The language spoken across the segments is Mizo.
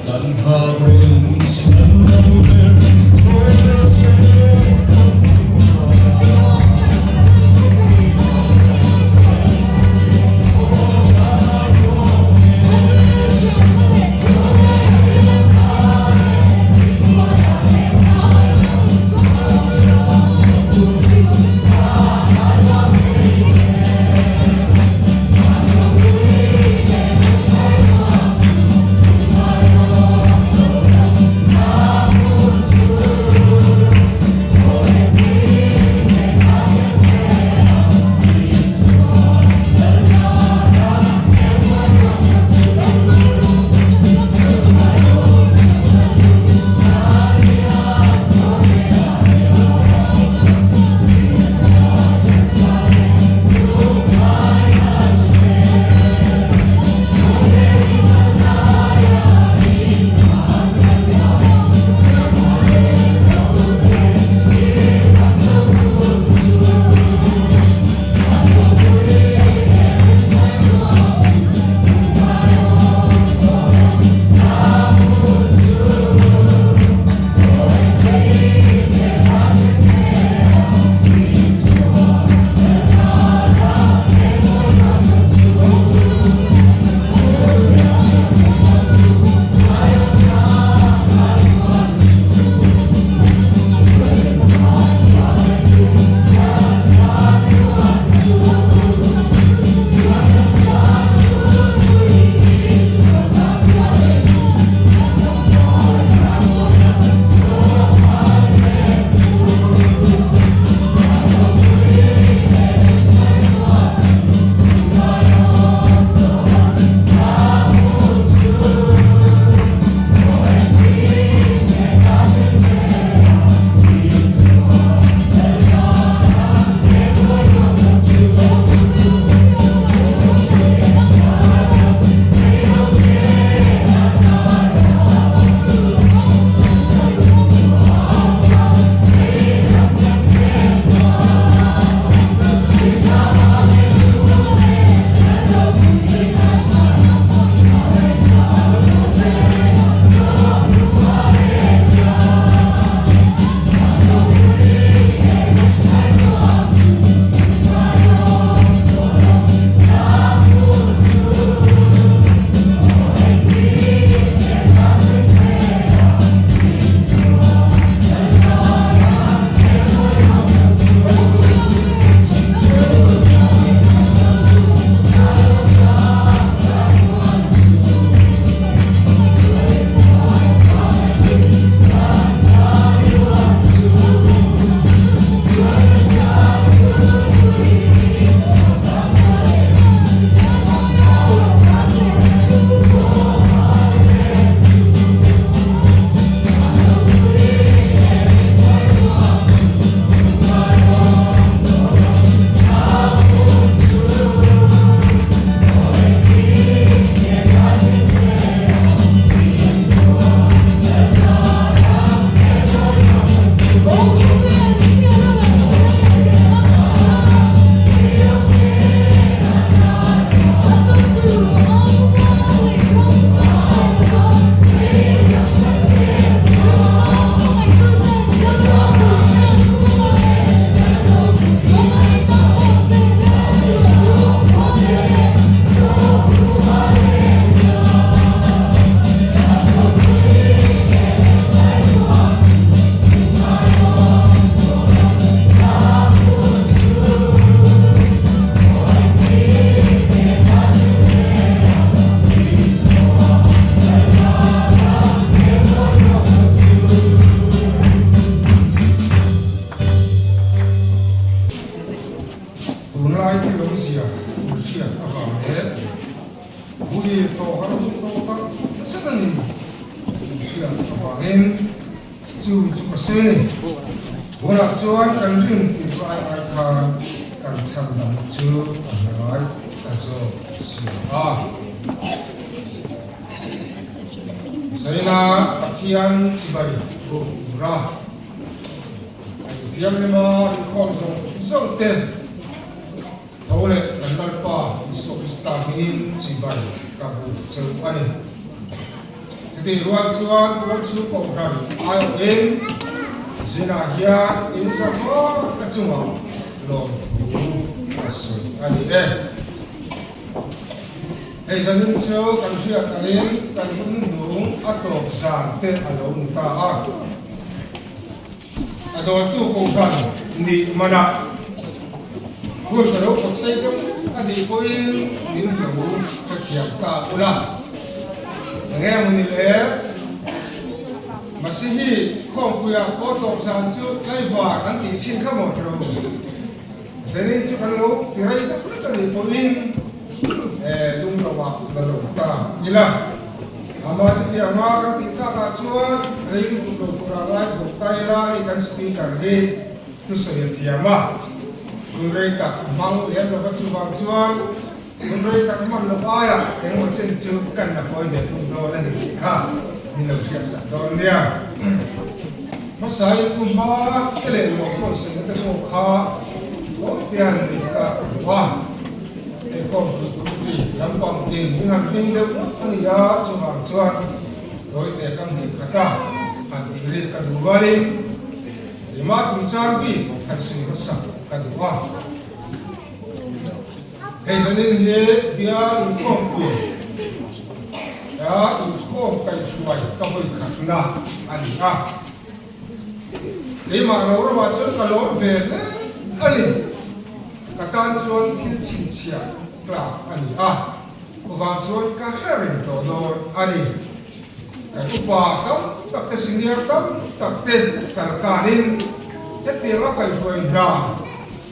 Kan nghak reng kan lo ber thaw ber se kan Tunlai thil awmzia hriat avang leh muhil thaw har hun tawh tak zet a ni hriat avangin chu chu ka sawi a ni. Tunah chuan kan rin tirh lai ai khan kan chhan dang chu a hnai ta zawk si a. Zaina Pathian chibai buk tura a inthianglima inkhawm zawng zawng te tho leh kan Lalpa Isua Krista hmingin chibai ka buk cheu a ni. Chutih rual chuan tualchhung kohhran aiawhin zinah hian in zahawmna chungah lawmthu a sawi a ni e. Hei zanin chu kan hriat angin kan hun nung a tawp zan te a lo ni ta a. A dawltu kohhran nih manah hun ka lo phawt sei deuh a nih pawhin min lo hrethiam ta ula. Enge mawni le? Masihi khawmpuia pawh tawp zan chu tlaivar an tih thin kha maw tiro? Zanin chu kan lo ti rei deuh hlek a nih pawhin lung lohah la lo ta ila. Amah chutiang a kan tih takah chuan rei lutuk lo tura ngai thawk ta ila hei kan speaker hi thusawi a thiam a, hun rei tak hmang lem lova chuvang chuan hun rei tak hman loh aiah engemaw chen chu kan la kawi ve thung dawn a ni tih kha min lo hriatsak dawn nia. Hmasa in thu hma te leh lawm pawh sawi na te pawh kha Lawmtea'n nei ka duh a. Inkhawmpui committee lampang in min han hming deuh ngawt a ni a, chuvang chuan tawite ka hnih khat a, han tih rik ka duh rualin keimah chungchang bik han sawi hmasa ka duh a. Hei zanin hi bial inkhawmpui a inkhawm kaihhruai ka vawi khatna a ni a. Keimah ro ro ah chuan ka lawm ve hle a ni. Ka tan chuan thil chhinchhiah tlak a ni a, khawvang chuan ka hre reng tawh dawn a ni. Kan upa tam tak te, senior tam tak te kal kanin hetianga kaihruai hna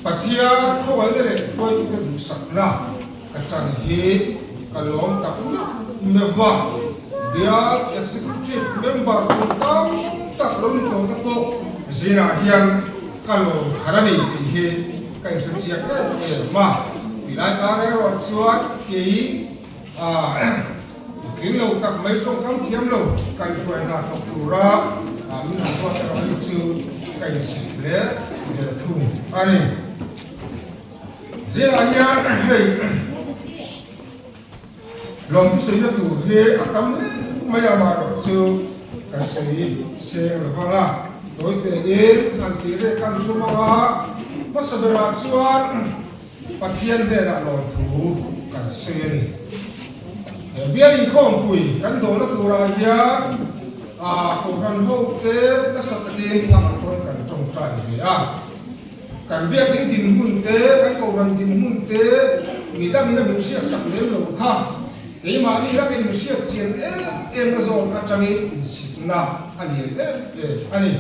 Pathian khawngaihna leh hruaitute duhsakna ka chan hi ka lawm tak meuh meuh va. Bial Executive Member kum tam tak lo ni tawh te pawh zinah hian ka lawm khat a ni tih hi ka inhre chiang em em a. Tilai kar erawh chuan kei tling lo tak mai tawngkam thiam lo kaihhruai hna thawk tura min han ruat erawh hi chu ka insit hle ve thung a ni. Zingah hian hei Lawmthu sawina tur hi a tam hle mai a, amaherawh chu kan sawi seng lo vang a, tawi tein an tih reh kan tum ang a, hmasa berah chuan Pathian hnenah lawmthu kan sawi a ni. He bial inkhawmpui kan dawhna turah hian Kohhran hote nasa takin phak ang tawn kan tawngtai ve a. Kan biakin dinhmun te, kan kohhran dinhmun te midangin a min hriatsak lem lo kha keimahni lakin min hriat chian em em na zawn atangin insitna a lian em em a ni.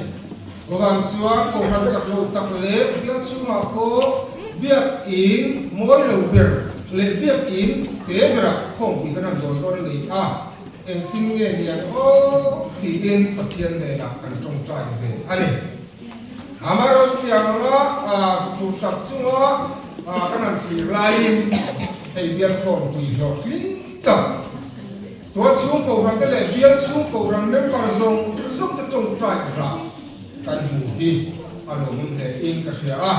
Chuvang chuan kohhran chak lo tak leh bial chhungah pawh biakin mawi lo ber leh biakin te berah khawmpui kan han dawn dawn a ni a, engtin nge niang aw tiin Pathian hnenah kan tawngtai ve a ni. Amaherawhchu tiang anga huphurh tak chunga kan han thlir laiin hei bial khawmpui hlawhtling tak tual chhung kohhran te leh bial chhung kohhran member zawng zawng te tawngtai rah kan hmu hi a lawmawm hle in ka hria a.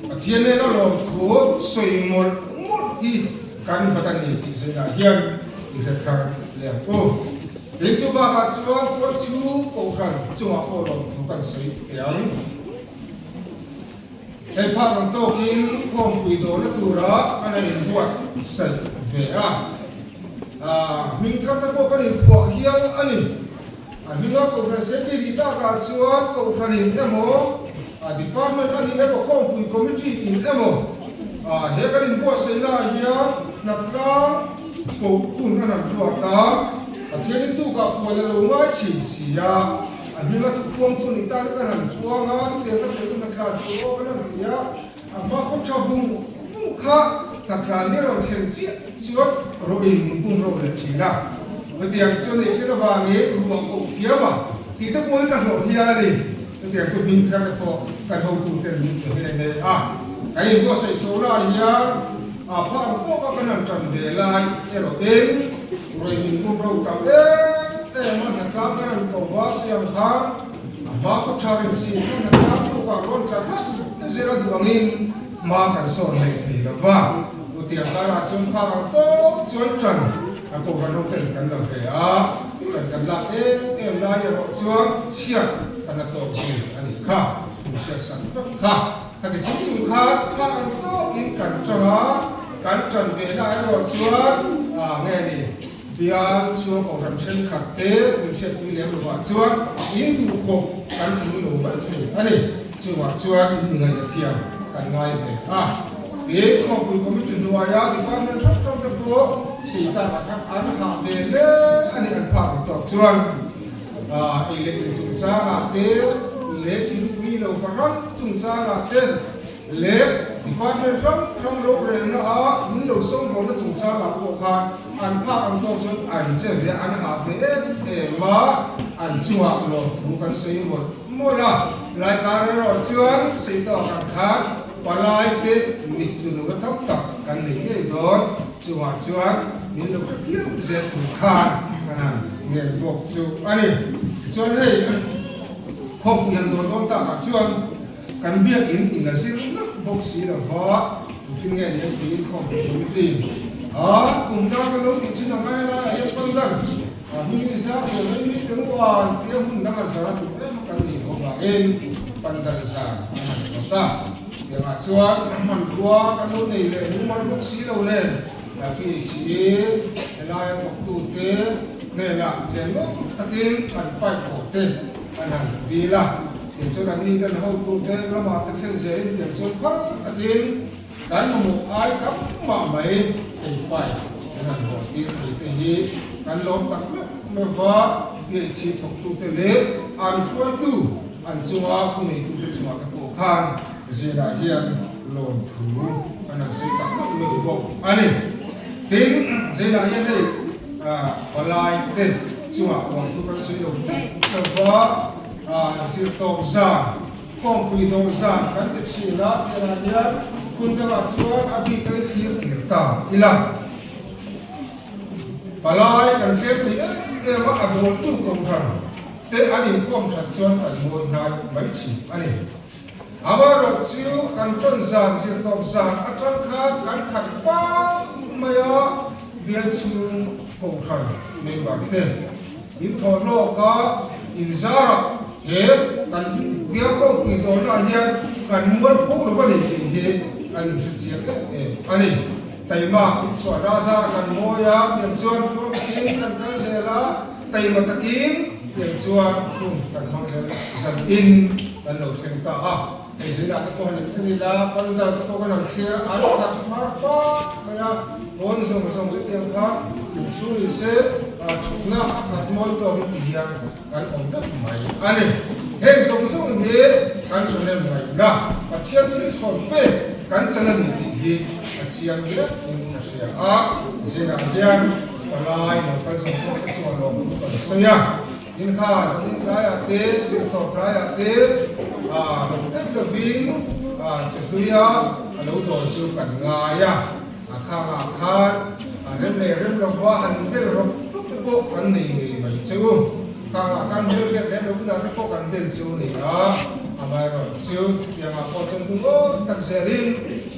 Pathian nena lawmthu sawi mawlh mawlh hi kan bat a ni tih zaiah hian i hre thar leh ang u. Tin chu bakah chuan tual chhung kohhran chungah pawh lawmthu kan sawi teh ang. Hei phak ang tawkin khawmpui dawhna tura kan han inbuat saih ve a. Hming thar te pawh kan inphuah hial a ni. A hminga kohhran secretary nih takah chuan kohhranin emaw, department a nih emaw, khawmpui committee in emaw he kan inbuatsaihnaah hian hnatlang koh hun a han ruat a, Pathianin tukah puan a lo ngai thin si a, a hminga thupuangtu nih tak hi kan han puang a, chutiang ka thei chu hnatlan tur aw kan han ti a, a hma khaw tha vung vung kha hnatlan hi a rawn thlen chiah chuan rawhin min bum ro leh thin a, chutiang chuan ei thin avangin ruah koh thiam a tih te pawh hi ka hlawh hial a ni. Chutiang chu hming thar te pawh kan hotuten min pe nghe nghe a, kan inbuatsaih chho lai hian a pha ang tawka kan han tan ve lai erawhin ruai min bum ro tam em em a, hnatlang kan han ko va siam khan a hma khaw tha reng si kha hnatlang tukah rawn tla tlat zir a duh angin hma kan sawn hleih thei lo va, Chutiang karah chuan phak ang tawk chuan tan a kohhran hoten kan la ve a. Ṭan kan lak em em lai erawh chuan chhiat kan la tawk zui a nih kha, min hriatsak vek kha. Khati chung chung khan phak ang tawkin kan ṭang a, kan ṭan ve na erawh chuan nge ni bial chhuang kohhran thenkhat te min hriatpui lem lovah chuan in duhkhawp kan tling lo mai thei a ni. Chuvah chuan in ingaihna thiam kan ngai hle a. Tin, Khawpui Committee hnuaia department hrang hrang te pawh seitlakah khan an hah ve hle a ni an phak ang tawk chuan ei leh in chungchangah te leh thilpui lo fahran chungchangah te leh department hrang hrang rorelna a min lo sawmhlawhna chungchangah pawh khan an phak ang tawk chuan an che ve a, an hah ve em em a, an chungah lawmthu kan sawi mawlh mawlh a. Laikar erawh chuan sei tawk ang khan palai te mit tlu lo na tam tak kan nei ngei dawn. Chungah chuan min lo hre thiam zel tur khan kan han ngen bawk chu a ni. Tichuan hei khawpui han dawn dawn takah chuan kan biakin in a zir ngak bawk si lo va, engtin nge ni ang tiin khawpui committee a kum dang kan lo tih thin ang ngai laiah hian pandal A hming in zar ve mai mi te ruan tia hmun dang a zar a tum em kan nih tawh avangin pandal zar an han rawt a. Tiangah chuan hmanrua kan lo nei leh mumal bawk si lo nen PHE helaia thawktute hnenah lian lawk takin an pipe pawh te an han dil a. Tiang chuan anni ten hotute lamah te thlen zelin tiang chuan phal takin Kan mamawh ai tam mah mai hei pipe kan han hawn tir thei te hi kan lawm tak meuh meuh va, PHC thawktute leh an hruaitu an chunga thuneitute chungah te pawh khan zirah hian lawmthu kan han sawi tak meuh meuh bawk a ni. Tin, zirah hian hei palai te chungah lawmthu kan sawi lo thei lo va, zirtawp zan Khawmpui dawr zan kan ti thin a, tiangah hian hun dangah chuan a bik in thlir tir ta ila. Palai kan tlem thei em em a, a dawltu kohhran te an inkhawm that chuan kan mawi hnai mai thin a ni. Amaherawh chu kan tawn zan zirtawp zan atang khan kan khat pang mai a, bial chhung kohhran member te inthawh hlawk a, inzarah He kan bialkhawmpui dawrnaah hian kan mual pho lo a ni tih hi kan inhre chiang em em a ni. Taima inchhuahna zar kan mawi a, tiang chuan tluang takin kan kal zel a, taima takin tiang chuan hun kan hmang zel zanin kan lo thleng ta a. Hei zinah te pawh han en ila, pandal te pawh kan han thlir a, an khat hmar fak mai a, pawn zawng zawng te tiang kha inchhung ni se thutna a khat mawi tawk hi ti hian Kan awm vek mai a ni. Heng zawng zawng hi kan thahnem ngaihna Pathian thil thlawn pek kan chan a ni tih hi a chiang viau in ka hria a. Zirah hian palai lo kal zawng zawng te chuan lawmthu kan sawi a. Inkha zanin tlaiah te, zirtawp tlaiah te lo theih lovin chahluia a lo dawn chu kan ngai a. A khangah khan a rem leh rem lova han bel rawk rawk te pawh kan nei ngei mai che u. Khangah khan hmel hriat lem lo hunah te pawh kan bel chu a ni a, amaherawh chu chutiangah pawh chuan hmu ngawi tak zelin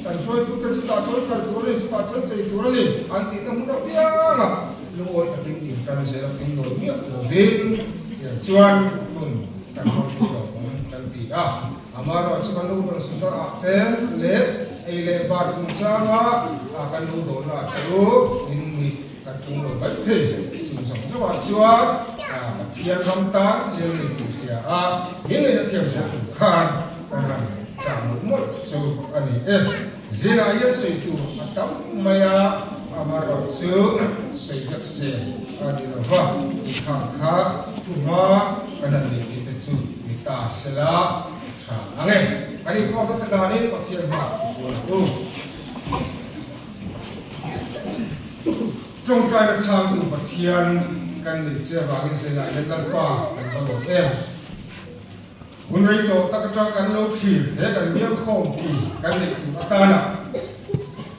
kan hruaitute chutah chuan kal tur a ni, chutah chuan chei tur a ni an tihna hmun apiangah lungawi takin in kal zel a phun nawi miah lovin tiang chuan hun kan hmang thei lo ang kan ti a. Amaherawh chu kan lo dawn suta ah che leh ei leh bar chungchanga kan lo dawnna ah che u in mit kan tum lo mai thei. Chung zawng zawng ah chuan Pathian ram tan zel nei tur hria a min ngaihna thiam zel tur khan kan han chah mawlh mawlh chu a ni e. Zinah hian sawi tur a tam mai a, amaherawh chu sawi vek se a ni lo va, inkhang kha thu hma kan han nei tih te chu ni ta se la tha ang e. Kan inkhawm ta danin Pathian hma i puan ang u. Tawngtaina chhangtu Pathian kan nih che avangin Zinah hian Lalpa kan va lawm em. Hun rei tawh tak atang kan lo thlir he kan bial khawm ti kan neih tur atana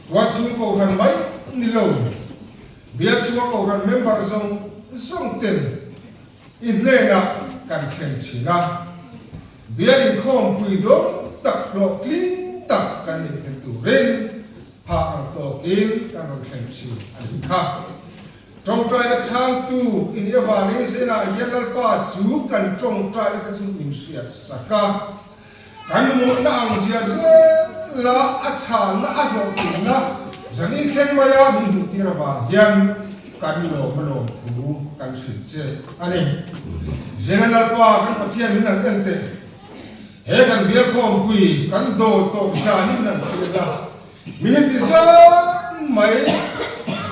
tual chhung kohhran mai ni lo, bial chhunga kohhran member zawng zawng ten i hnenah kan thlen thin a, bial inkhawmpui dawng tak hlawhtling tak kan neih theih turin phah ang tawkin kan rawn thlen thin a nih kha. Tawngtaina chhangtu i nih avangin zinah hian Lalpa chu kan tawngtaina te chu min hriat sak a. Kan mawhna ang zia zela a chhanna a hlawhtlinna zan inthleng maia min hmuhtir avang hian kan lawm a lawm thu kan hrilh che a ni. Zela Lalpa kan Pathian min han en teh. He kan bialkhawmpui kan dawl tawp zan in han hrilh a. Mi heti zan mai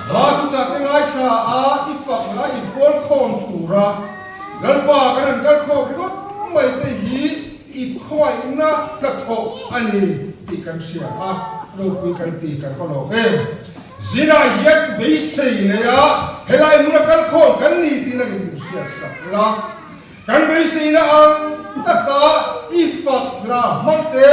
hla chu chahte ngaithla a i fak hla i pawl khawm tura Lalpa kan han kal khawm ringawt mai te hi i khawngaihna hnathawh a ni tih kan hria a, ropui kan ti kan va lawm em. Zinah hian beisei nei a helai hmuna kal khawm kan ni tiin a rin min hriat sak la. Kan beiseina ang taka i fak hla hmang te,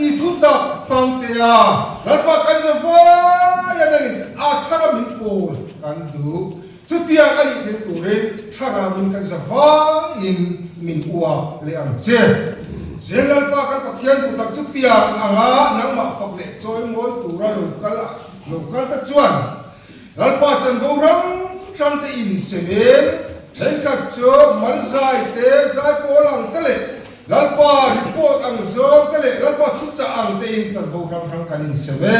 i thutak hmang te a, Lalpa kan za vai a nangin a thara min pawl kan duh. Chutiang a nih theih turin thlarauin kan za vaiin min uap leh ang che. Zel Lalpa kan Pathian duh tak chutiang anga nangmah fak leh chawimawi tura lo kal lo kal ta chuan Lalpa chanvo hrang hrang te insem thenkhat chu Malzai te, Zaipawl ang te leh Lalpa report ang zawng te leh Lalpa thuchah ang te in chanvo hrang hrang kan insem e.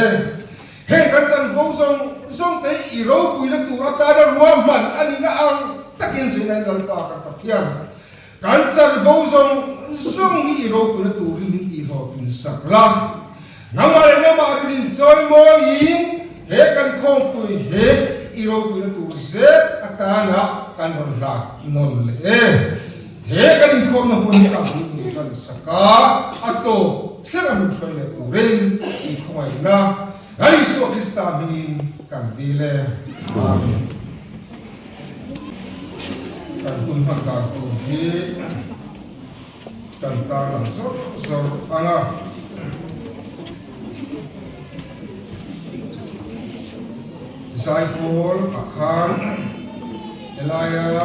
Heng kan chanvo zawng zawng te i ropuina tur atana ruahman a nihna ang takin zirna in Lalpa kan Pathian kan chanvo zawng zawng hi i ropuina turin min tihhlawhtlin sak la. Nangmah leh nangmah rin in chawi mawiin he kan khawngpui hi i ropuina tur zet atana kan rawn hlat nawn leh e. He kan inkhawmna hun hi a bul min tan sak a, a tawp thleng a min hruai leh turin inkhawngaihna Lal Isua Krista hmingin kan dil e. Amen. Kan hun hman dan tur hi Kan tarlang zawrh zawrh ang a. Zaipawl ah khan helaia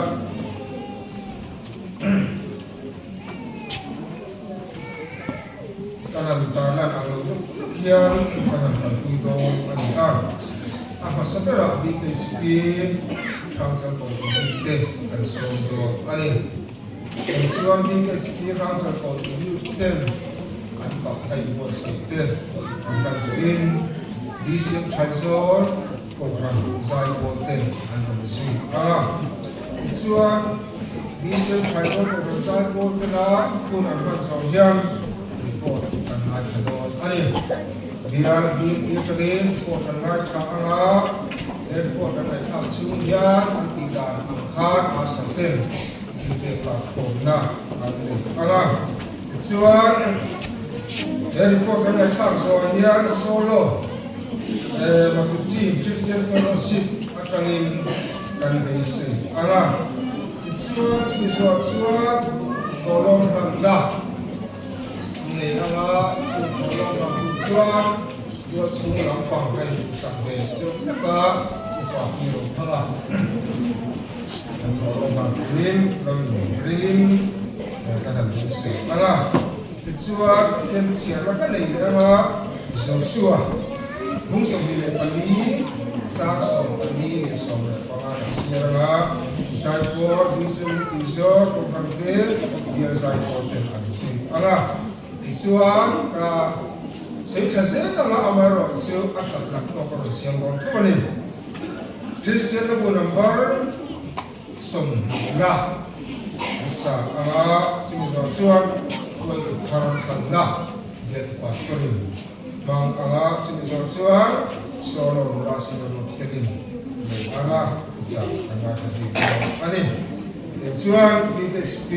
kan han tarlan ang lo deuh deuh hian kan han kalpui dawn a ni a. A hmasa berah BKCP Hrangchal Kawlpui te kan sawm dawn a ni. Kei chuan BKHP Hrangchal Kawltu Youth ten an fak hei buatsaih te an hlan zawhin BCM Thaizawr Kohhran Zaipawl ten an rawn zui ang a. Tichuan BCM Thaizawr Kohhran Zaipawl tena hun an hman zawh hian report kan ngaithla dawn a ni. Bial BMP atangin report kan ngaithla ang a, he report kan ngaihthlak chhung hian an tih dan ang khan Asher ten Thilpek lakkhawmna an nei ang a, tichuan he report kan ngaihthlak zawhah hian Solo Matuchin Christian Fellowship atangin kan beisei ang a, tichuan chumi zawhah chuan thawhlawm hlanna nei ang a, chu thawhlawm hlan tur chuan tual chhung lampang a inhmuhsak ve deuh hlek a, upa hi ro thang a. Kan thawh rawng dan turin lo in ringin kan han beisei ang a. Tichuan Pathian chhiarna ka nei leh ang a, Joshua bung 24 tlang 14 leh 15 ka chhiar ang a, Zaipawl, Bingsen, Tuizawr, Kohhran te, Bial Zaipawl ten an zui ang a. Tichuan ka sawi tha zel ang a, amaherawhchu a chat lak tawk a rawn siam dawn tho a ni. Kristian na bu number 20 na an sa ang a, chumi zawh chuan hruaitu thar hlanna biak pastor-in hmang ang a, chumi zawh chuan solo nula silo ruat felin nei ang a, thuchah kan ngaithla zui dawn a ni. Tiang chuan BHP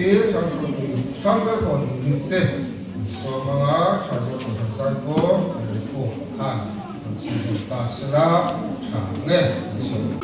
Hrangchawlkawn unit te an sawm ang a, Thazawl Kohhran Zaipawl an report khan Kan chhunzawm ta sela tha nge an sawi.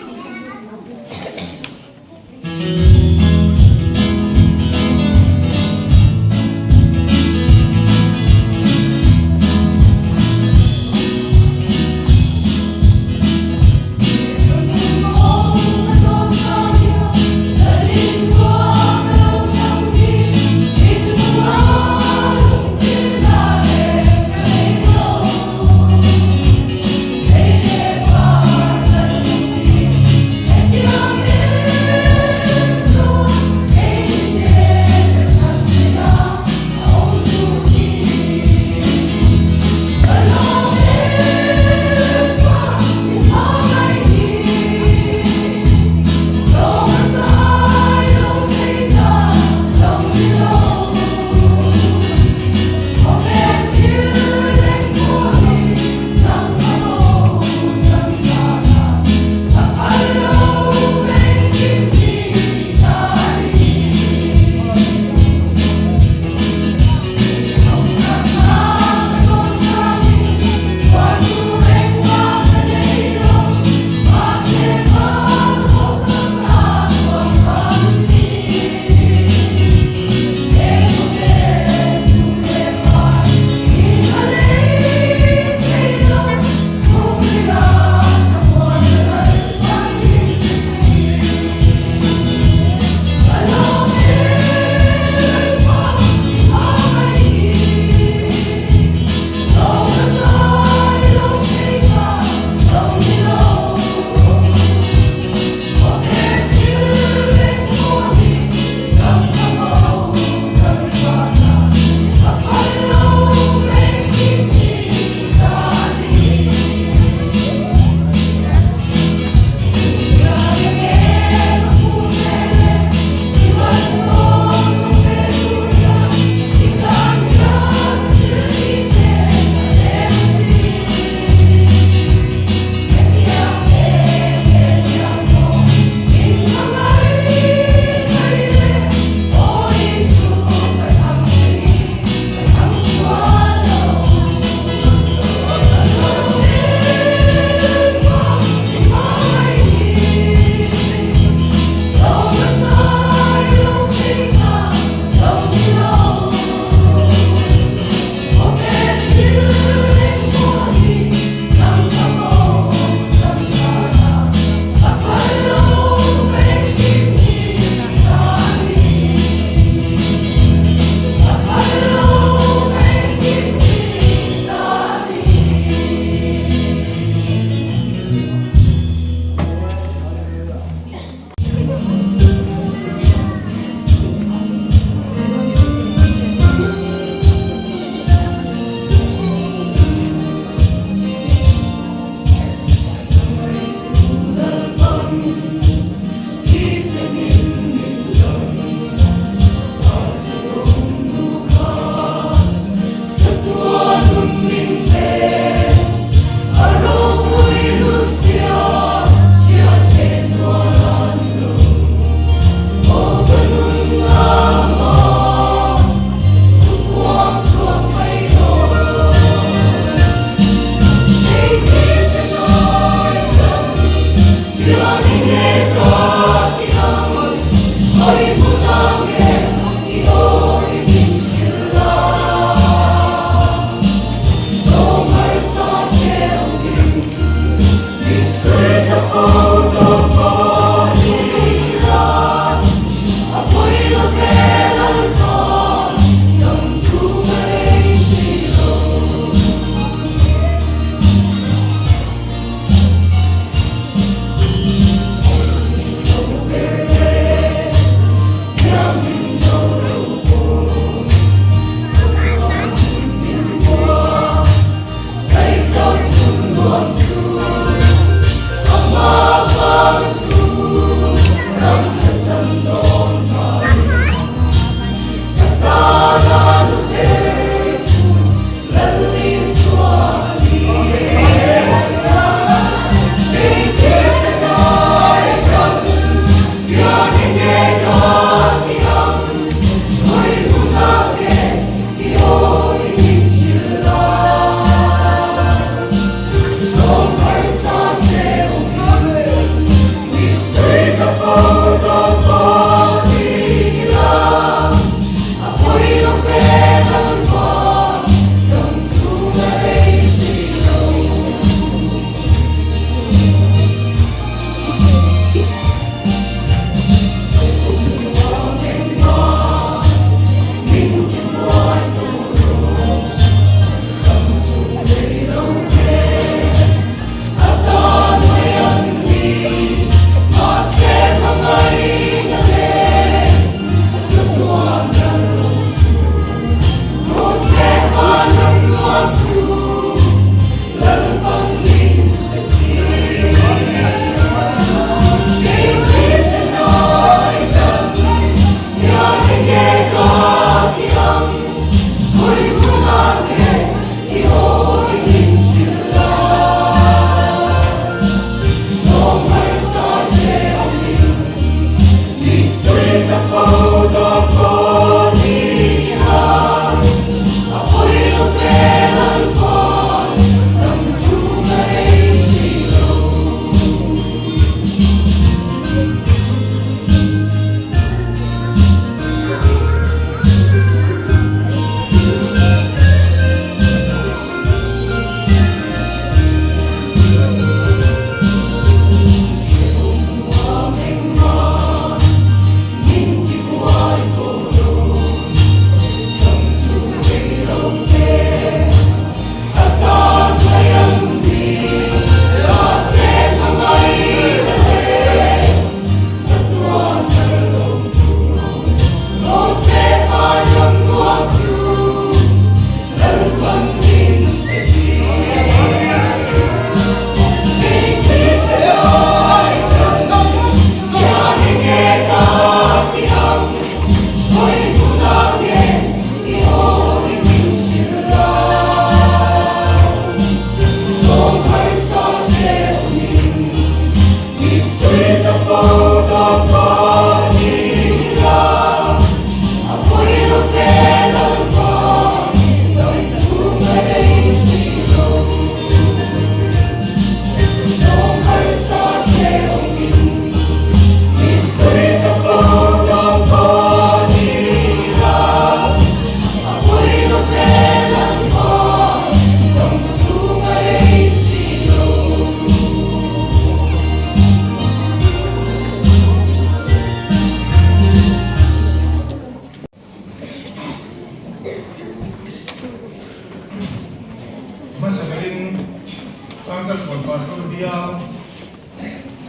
Bial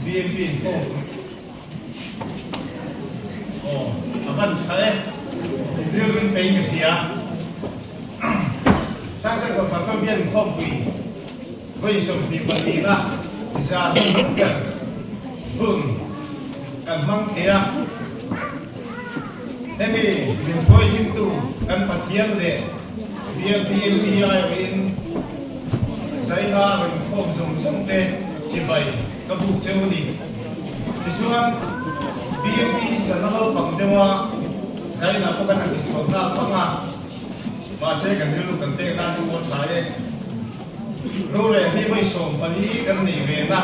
BMP inkhawm aw a ban tha e rilru in pein ka hria. Tlangchangkawn Pastor Bial inkhawmpui vawi 24 na zan hmun ber hun kan hmang thei a. Hemi min hruai himtu kan Pathian leh Bial BMP aiawhin Zaina rawn inkhawm zawng zawng te chibai ka buk cheu a ni. Tichuan, BMP chu kan la naupang deuh a, Zaina pawh kan han tisual nghal pang a, mahse kan rilru kan pek nan chu aw tha e. Rorel hi vawi 14 kan nei ve na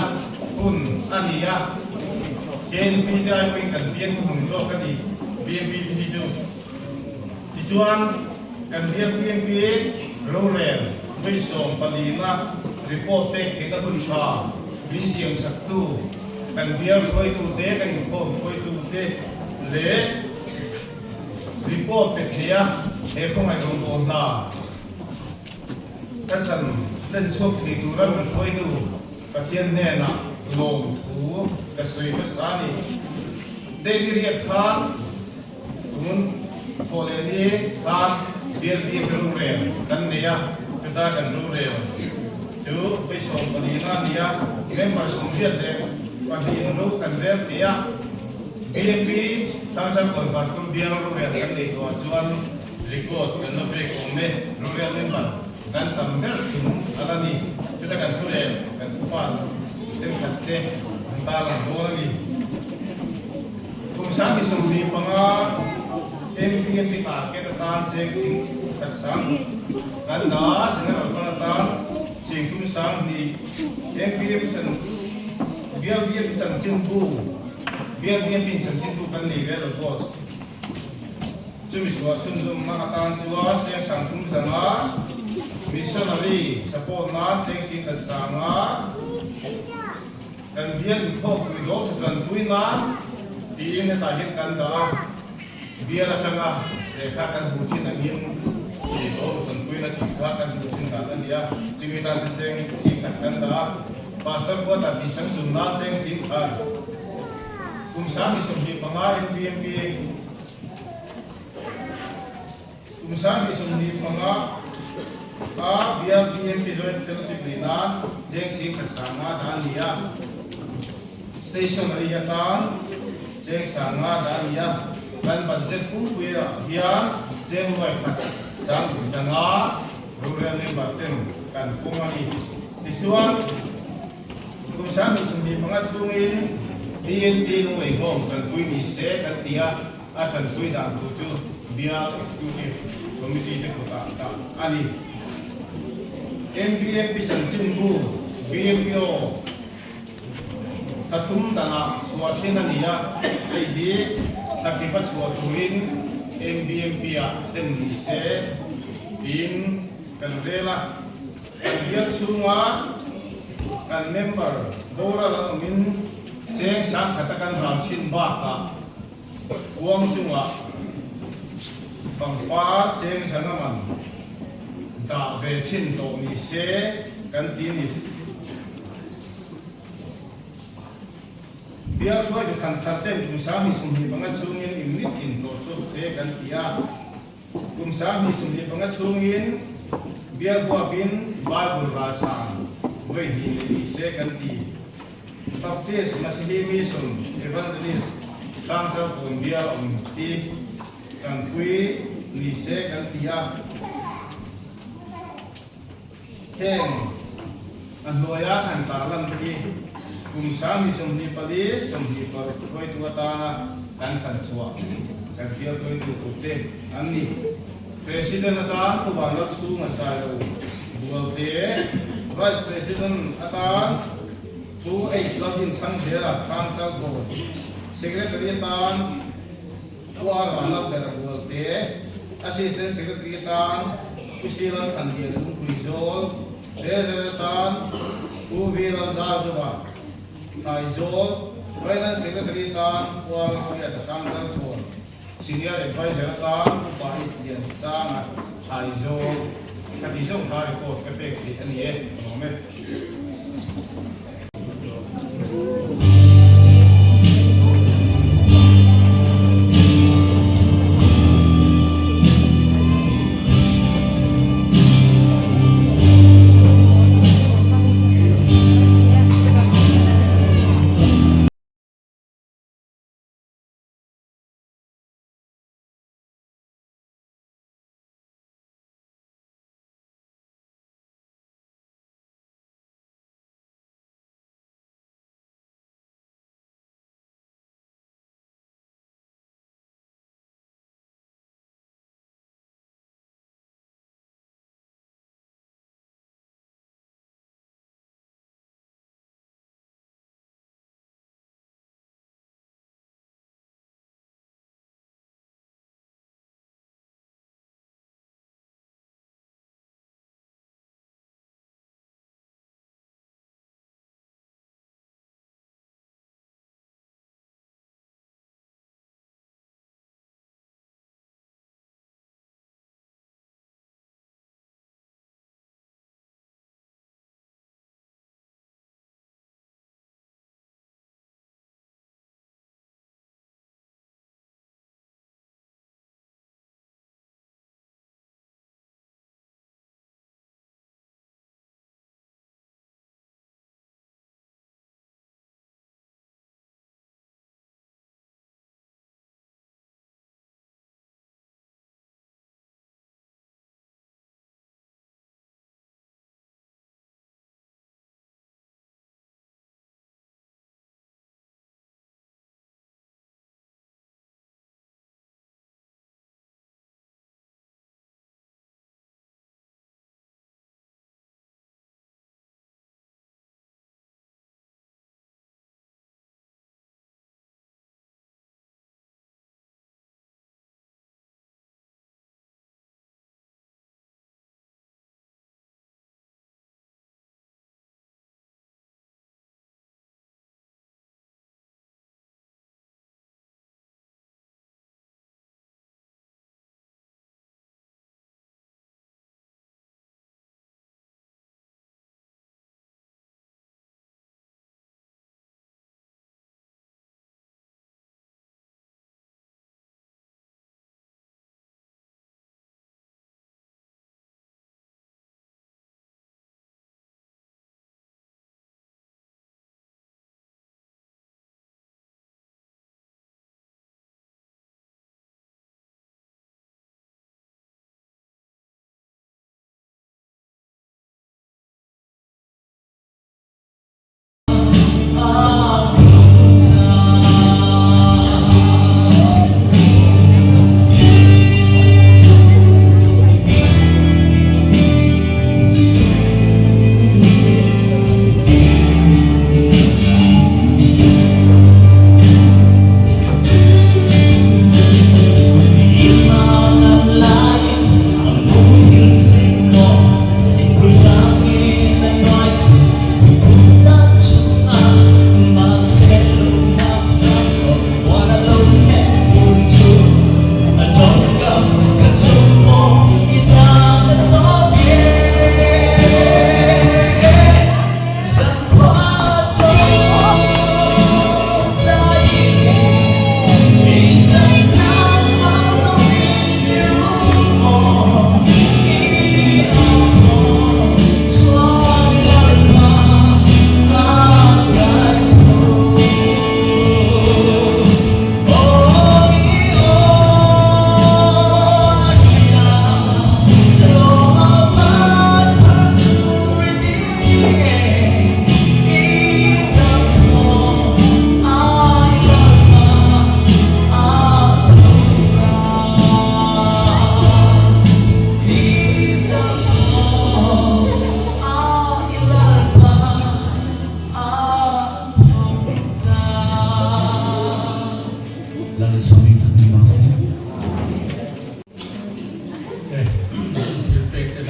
hun a ni a, KNP te ai pawhin kan piang hnuhnung zawk a ni BMP te hi chu. Tichuan, kan biak BMP rorel vawi 14 na report pek theihna hun tha min siam saktu kan bial hruaitute, kan inkhawm hruaitute leh report pe thei a he khawngaih rawngbâwl hna Ka chan len chhuak thei tura min hruaitu Pathian hnenah lawmthu ka sawi hmasa a ni. Daily riak khan tun thawhlehni khan bial bik rorel kan nei a, chuta kan rorel chu vawi 14 a ni a, member 82 ro kan rel thei a. BMP Tlangzangkawn Pastor bial rorel kan neih tawhah chuan Record kan la break awm e, Royal member kan tam ber chung a la ni. Chuta kan thu rel, kan thupa thenkhat te an tarlang dawn a ni. Kum 2025 MPMP target atan cheng sing khat sang kan dah a, General Fund atan cheng thum sang hnih MPM chan Bial BMP chanchinbu Bial BMP in chanchinbu kan nei ve lo boss. Chumi chhuah chhunzawmna atan chuan cheng sang thum zanga missionary support nan cheng sing khat sanga kan bial inkhawmpui dawr thu tanpui nan tiin hetah hian kan dah a, bial atanga lehkha kan hmuh thin angin ih dawr thu tanpuina tih kha kan hmuh thin dan a ni a, chumi tan chuan cheng sing khat kan dah a, pastor quarter tih changtlun nan cheng sing khat kum 2025 MPMP. Kum 2025 a bial BMP Joint Fellowship nih nan cheng 10,000 sanga dah a ni a, stationery atan cheng sanga dah a ni a, kan budget pumpui ah hian cheng nuai khat sang sanga rorel member ten kan pawm a ni. Tichuan, kum 2025 chhungin DNT Lunglei Home tanpui ni se kan ti a, A tanpui dan tur chu Bial Executive Committee te kutah dah a ni. MBMP chanchinbu BMPO thla thum danah chhuah thin a ni a, hei hi thla kip a chhuah turin MBMP-ah thlen ni se tiin kan rel a. Kan bial chhunga kan member boral an awmin cheng sangkhata kan ral thin bakah, Kuang chungah pangpar cheng zan a man dah ve thin tawh ni se kan ti ni. Bial hruaitu thlan thar ten kum 2025 chungin inrit in hlawh chhuak se kan ti a. Kum 2025 chungin bial huapin Bible ralchhan vawi hnih leh ni se kan ti. Baptist Masihi Mission Evangelist Tlangzarkawn bial awm hi tanpui ni se kan ti a. Heng a hnuaia han tarlan te hi kum 2024, 26 hruaitu atana kan thlan chhuah kan bial hruaitu turte an ni. President atan Pu Vanlalchhunga Sailo Bualte, Vice President atan Pu H Lalhimthangzela Hrangchalkawn, Secretary atan Pu R Vanlalbera Bualte, Assistant Secretary atan Pu C Lalthlanlian Lungpuizawl, Treasurer atan Pu V Lalzarzova Thaizawl, Finance Secretary atan Pu R Hriata Hrangchalkawn, Senior Adviser atan Upa H Lianchanga Thaizawl ka ti zawng kha report ka pek theih a ni e, ka lawm e.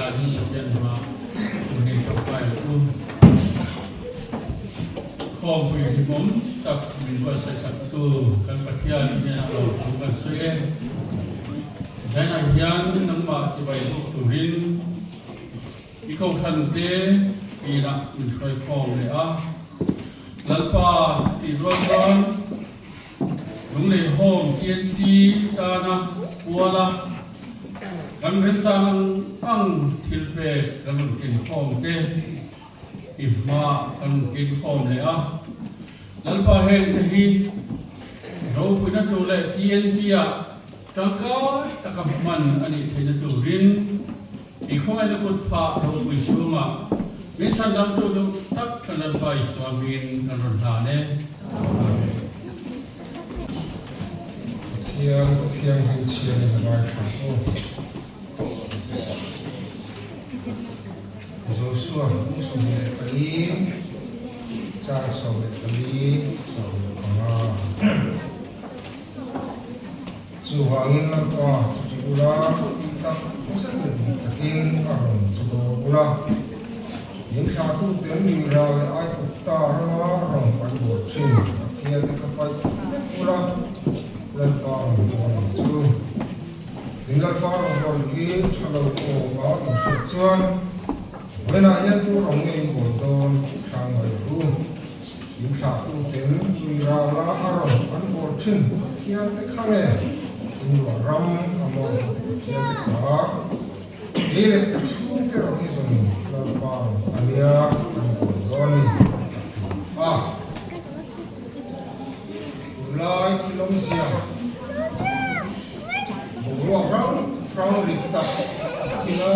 Zan hi Pathian hma hun hi tawngtai ang u. Khawmpui hlimawm tak min buatsaih saktu kan Pathian hnenah lawmthu kan sawi e. Zanah hian nangmah chibai bawk turin i kohhran te inah min hruai khawm leh a. Lalpa chutih rual chuan Lunglei Home TNT tana kuala kan remchang ang ang thil pek kan rawn ken khawm te i hmaah kan rawn ken khawm leh a. Lalpa heng te hi ropuina tur leh TNT-ah tangkai taka hman a nih theihna turin i khawngaihna kut phah ropui chhungah min chhandamtu duh tak kan Lalpa Isua hmingin kan rawn hlan e. Amen. Pathian ka thianghlim chhiarin a ngaithla aw. Joshua hmung 24, chang 14, 15. Chuvangin Lalpa chu ti ula, tih tak zet leh dik takin a rawn chu dawn ula. In thlahtuten Mira leh Aigupta rama rawn an bawl thin Pathiante kha paih vek ula, Lalpa rawn bawl ang chu. Tin Lalpa rawn bawl hi tha lo awma inhriat chuan vawiinah hian tu rawng nge in bawl dawn tih thlang mai ru. In thlahtuten Tuirala a rawn an bawl thin Pathiante kha nge in luah ram a mawi Pathiante kha? Kei leh ka chhungte erawh hi zawng Lalpa a nia kan buai dawn ni a ti a. Tunlai thil awmzia boruak rang rang rit tak takina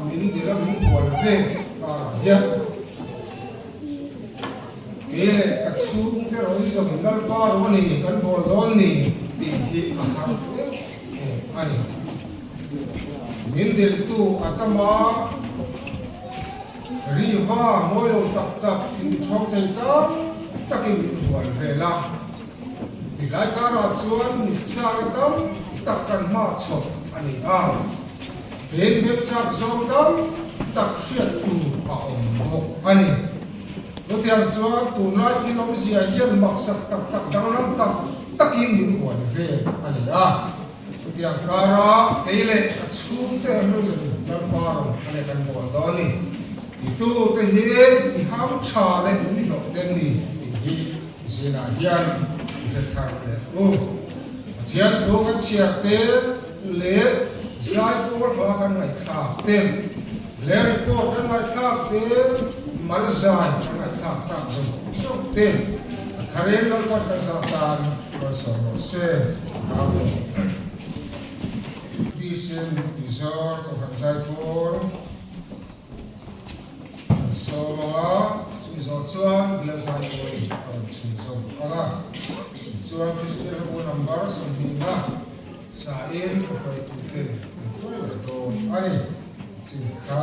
min dil a min bual vel karah hian kei leh ka chhungte erawh hi zawng Lalpa ro a ni kan bual dawn ni tih hi a har em em a ni. Min diltu a tam a, riva mawi lo tak tak thil chhawng chei tam takin min hual vel a. Tilai karah chuan mitchhiatna tam tak kan hma chhawp a ni a, pen bel chak zawng tam tak hriat tur a awm bawk a ni. Chutiang chuan tunlai thil awmzia hian maksak tak tak danglam tak takin min hual vel a ni a. Chutiang kara kei leh ka chhungte an lo zin Lalpa rawn a leh kan bawl dawn ni. Titute hi i ham tha leh ni hlawh te ni tih hi zinah hian i hre thar leh u. Pathian thu kan chhiar te leh zai pawl hla kan ngaihthlak te leh report kan ngaihthlak te mal zai kan ngaihthlak tak zawng zawng te a tharin Lalpan kan zah tan Malsawm rawh se. Amen. Tisen Mizor Kohhran Zaipawl an sawm ang a, chumi zawh chuan Bial Zaipawl a rawn chhun zawm ang a. Tichuan Kristian Hlabu number 20 na sa in a hruaitute an chuai leh dawn a ni. Chin kha.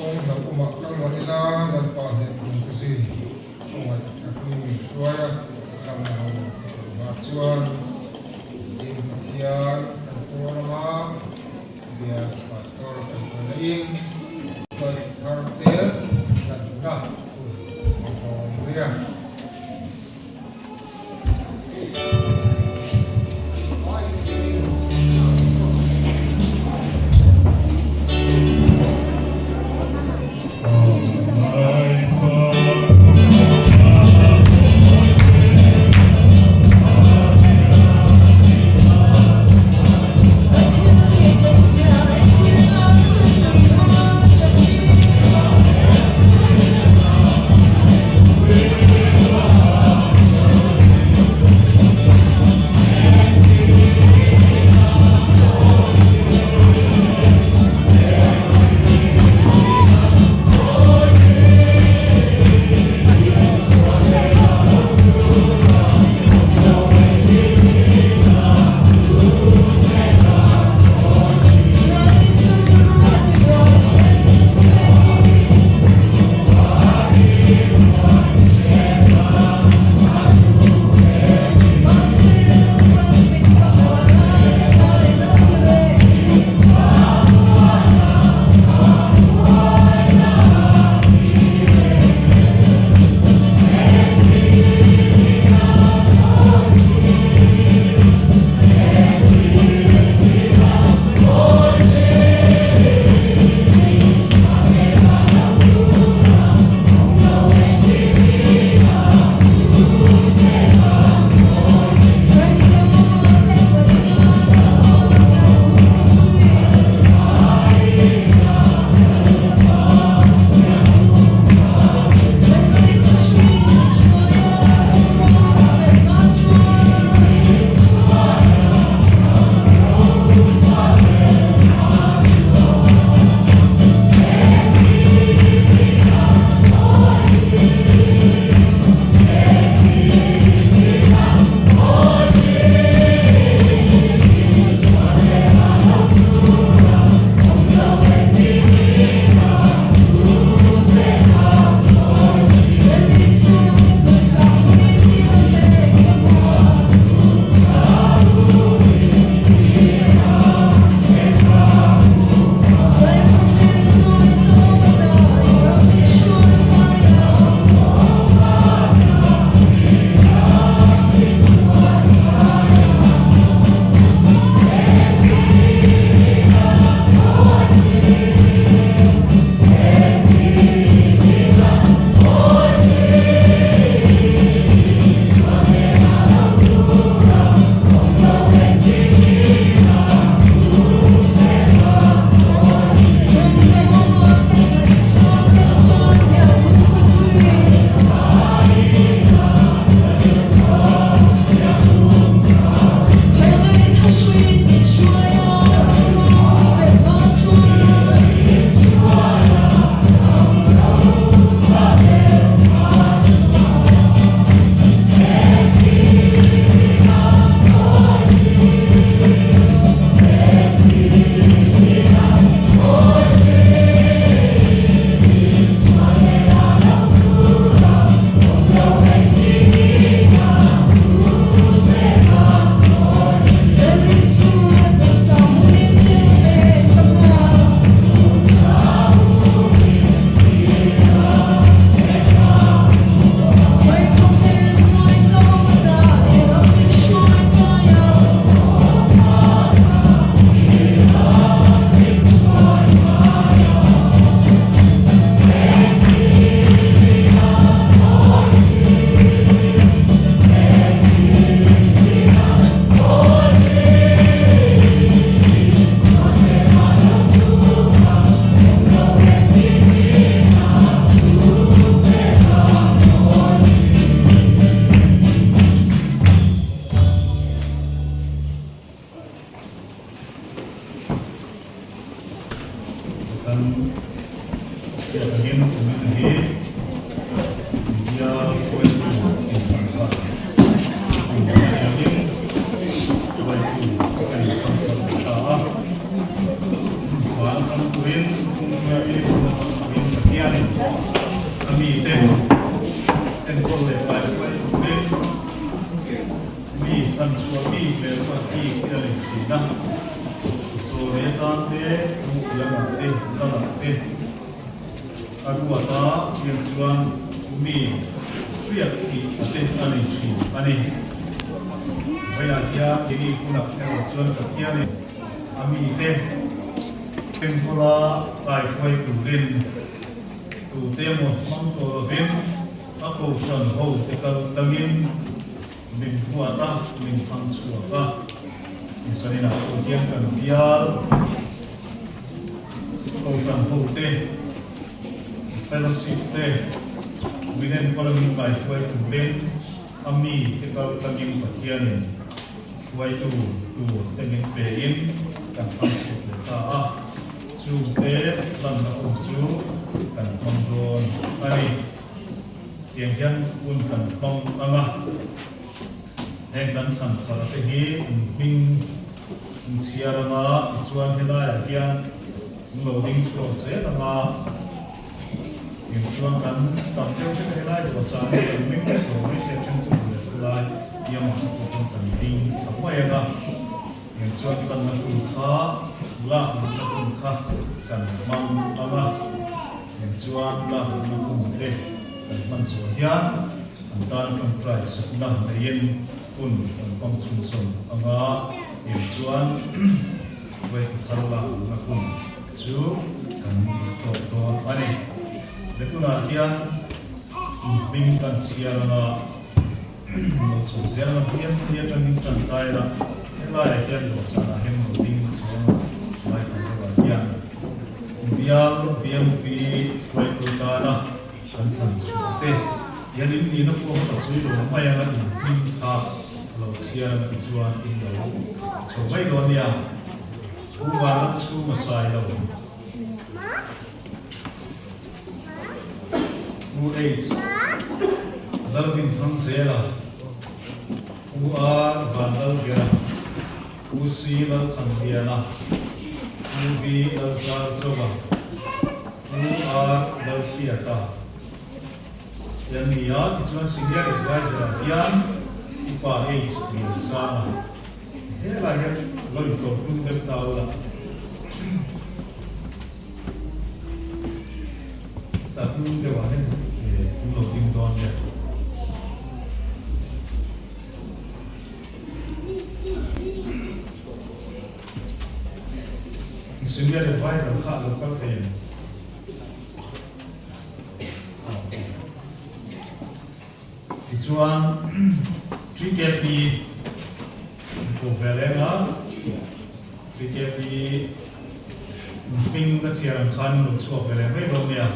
Kawng hlauhawmah kal mah ila Lalpa hnen kum ka zui khawngaih takin min hruai a, ram ho ka hmuh hma chuan Din Pathian kan pawl anga Bial Pastor kan hruaina in hruai thar te hlanna hun a hawng nia. Kan hriat angin kumin hi India hruaitu inthlan kha kum a nih angin hruaitu kan inthlan kha ta a. Van atang tuin, India hi van atang tuin. Pathianin a mite enkawl leh kaihruai turin mi thlanchhuah bik leh ruat bik te a nei thin a. Zawri atan te, thangthiamah te, lalah te a ruat a, tiang chuan mi hriat tih a te a nei thin a ni. Vawiinah hian keini hunah erawh chuan Pathianin a mite enkawla kaihruai turin tute emaw hmang tawh lovin a kohhran ho te kal tlangin min ruat a, min thang chhuak a. Insaninah pawh hian kan bial kohhran ho te, fellowship te min enkawla min kaihruai turin a mi te kal tlangin Pathianin hruaitu tur te min pein kan hmang chhuak leh ta a, chungte lanna awm chu kan hmang dawn a ni. Tiang hian hun kan hmang ang a, heng kan thlan thar te hi in hming in chhiar ang a, tichuan helaiah hian in lo ding chhuak zel ang a. Eng chuan kan tam deuh hlek a helai dawhsan hi kan meng vek lo mai te a then chu hmu leh thu lai tiamah chu pawh pawn kan ding a hmai ang a, eng chuan hlanna hun kha lak luhna hun kha kan hmang ang a, eng chuan lak luhna hun te kan hman zawh hian an tan tawngtai sakna neiin hun kan hmang chhunzawm ang a, eng chuan Huaiti thar lak luhna hun chu kan tlawh dawn a ni. He tunah hian hming kan chhiar anga lo chho zel anga BMP atangin tan kai la, helaiah hian dawhsanah hian lo ding chuang lai ta deuhah hian bial BMP hruaitu tana kan thlan chhuah te hian in nihna pawh ka sawi lo mai anga in hming kha lo chhiar anga tichuan in lo chho mai dawn nia. Pu Vanram chhung a sai lo. Pu H. Lalhimthangzela, Pu R. Vanlalgera, Pu C. Lalthangliana, Pu V. Lalzarzova, Pu R. Lalhriata te an ni a. Tichuan Senior Adviser-ah hian Upa H. Liansanga. Helai hian lo intawm hlum deuh ta ula. Ta hlum deuhah hian in lo ding dawn nia. Senior advisor kha a lo kal thei em? Tichuan, TKP ko ve leng a, TKP hming ka chhiar ang khan in lo chhuak ve leh mai dawn nia.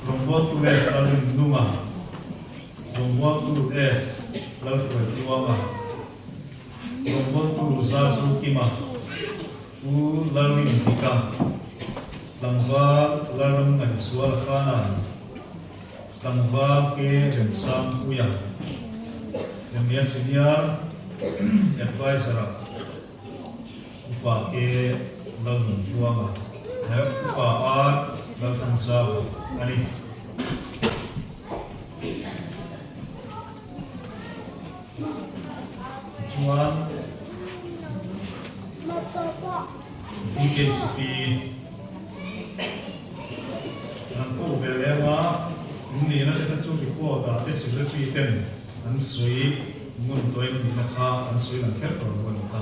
Rawngbawltu E Lalrinnunga, Rawngbawltu S Lalhruaitluanga, Rawngbawltu Zazukima, Pu Lalrindika, Tlangval Lalramngaihzuala Kanan, Tlangval ke Remsangpuia, Remia Senior Adviser-a Upa ke Lalnunhluanga leh Upa R Lalthanzama a ni. Tichuan, BKHP. An koh ve lem a, in nihna te kha chu report ah te secretary ten an sawi ngun tawh in nihna kha an sawi lang kher tawh lo a ni kha.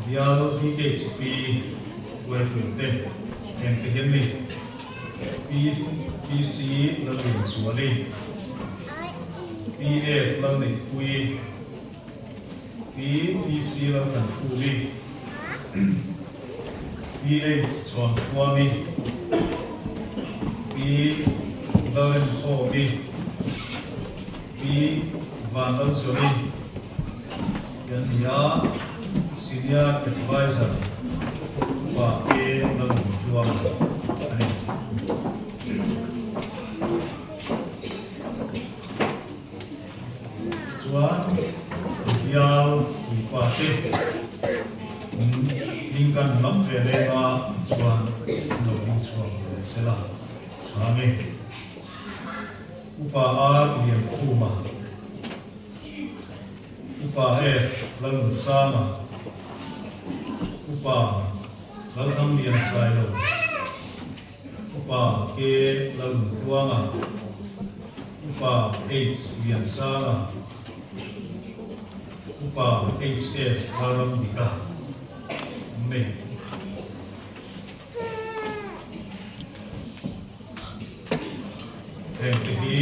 Bial BKHP hruaitu te eng te hian ni PC Lallianzuali, PF Lalneihpuii, PPC Lalthankhumi, PH Chhuankhuami, P Lalremkhawmi, P Vanlalzawmi te an ni a, Senior Adviser Upa K Lalnunhluanga a ni. Chuan bial puipa te hming kan lam ve leng a, tichuan an lo ding chhuak ve leh sela. chhang e. Upa R Liankhuma, Upa F Lalnunsanga, Upa Lalthanglian Sailo, Upa K Lalnuntluanga, Upa H Liansanga, Upa HS Lalramdika an nei. Hengte hi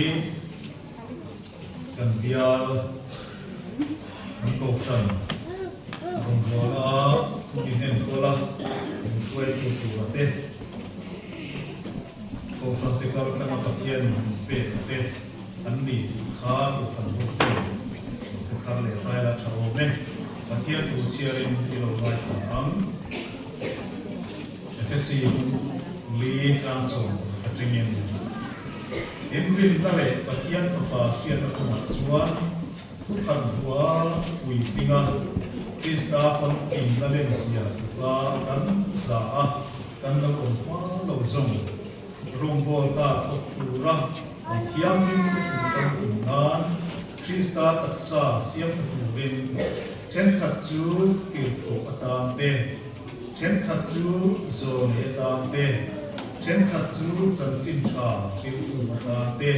kan bial kan kohhran rawngbawlna a min enkawl a, min hruaitu tura te, kohhran te kal tlanga Pathianin min pek a te an ni tih kha kohhran hote thu thar leh taila tha awm e. Pathian thu chhiarin i lo ngaithla ang. Efesi li chansawm atangin Inrinna leh Pathian Fapa hriatna kawngah chuan thukhat vua puitlinga Krista famkim la lemzia tuka kan za a, kan lo awm hma lo zawng rawngbawl ta thawk tura mi thianghlimte tur kan awm nan Krista taksa siamtha turin thenkhat chu tirhkoh atan te, Thenkhat chu zawnei atan te, thenkhat chu chanchin tha zirtu atan te,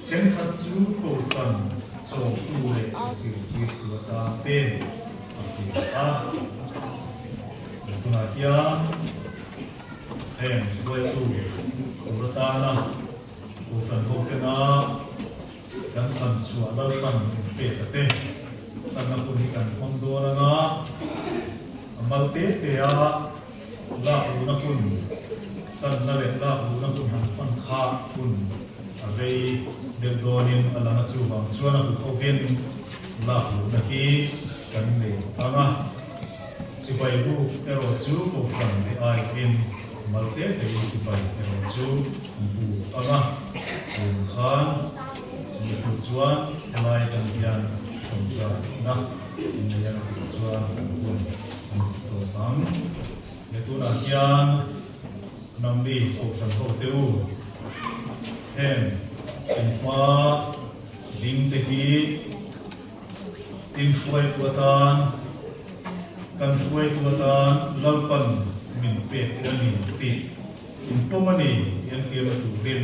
thenkhat chu kohhran chawmtu leh zirtirtu atan te a pe a. Tunah hian heng hruaitu tur atana kohhran hotena kan thlan chhuah Lalpan min pek a te, tlanna hun hi kan hmang dawn anga a mal te te a lak luhna hun, tlanna leh lak luhna hun han hman kha hun a rei deuh dawnin a lang a, chuvang chuan a hu hovin lak luhna hi kan nei ang a, chibai buk erawh chu kohhran leh aiin mal te tein chibai erawh chu an buk ang a, chung khan chumi hnu chuan helai atang hian thawmṭhatna an nei ang tih chuan an hun an ti tawp ang. He tunah hian nangni kohhran ho te u, heng inhma ding te hi inhruaitu atan, kan hruaitu atan Lalpan min pek te a ni tih inpawm a ni tih entirna turin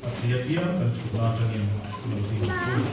a thei apiang kan chhutna atangin lo ding ang u.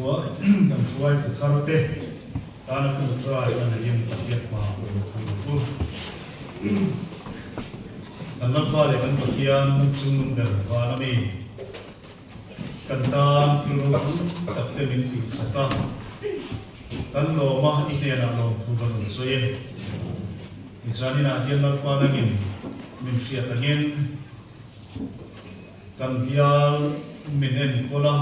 hruai kan hruaitu thar te tana ṭawngṭai a neiin Pathian hma a lo phur u. Kan Lalpa leh kan Pathian chungnung ber van a mi. Kan tan thil ropui tak te min tihsak a, kan lawm a, i hnenah lawmthu kan rawn sawi e. I zaninah hian Lalpa nangin min hriat angin kan bial min enkawl a,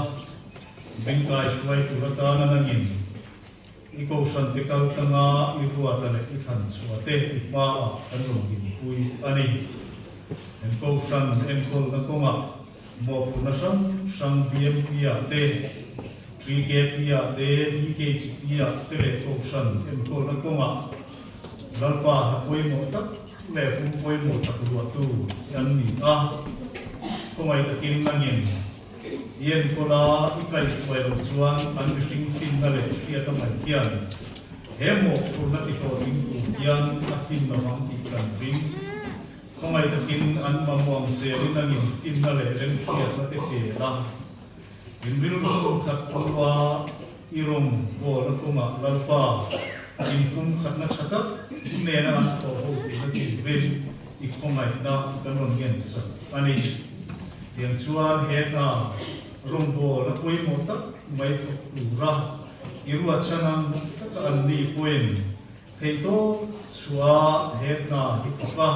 min kaihruai tur atana nangin I kohhran te kal tanga i ruata leh i thlan chhuah te i hmaah kan rawn dinpui a ni. Kan kohhran enkawlna kawngah mawhphurhna hrang hrang BMP-ah te, TKP-ah te, BKGP-ah te leh kohhran enkawlna kawngah Lalpa hna pawimawh tak leh hum pawimawh tak luahtu an ni a. Khawngaih takin nangin I enkawl a, i kaihhruai loh chuan an mihring finna leh hriat a ngaih hian he mawhphurhna tihlawhtling tur hian a tlin lo ang tih kan ring. Khawngaih takin an mamawh ang zelin an infinna leh remhriatna te pe la. In rilru khat tua i rawng bawlna kawngah Lalpa inpumkhatna tha tak nena an thawh ho theihna turin i khawngaihna kan rawn ngensak a ni. Tiang chuan he hna rawngbâwl a pawimawh tak mai thawk tura i ruahchhan ang taka an ni pawhin theihtawp chhuah he hna hi thawk a,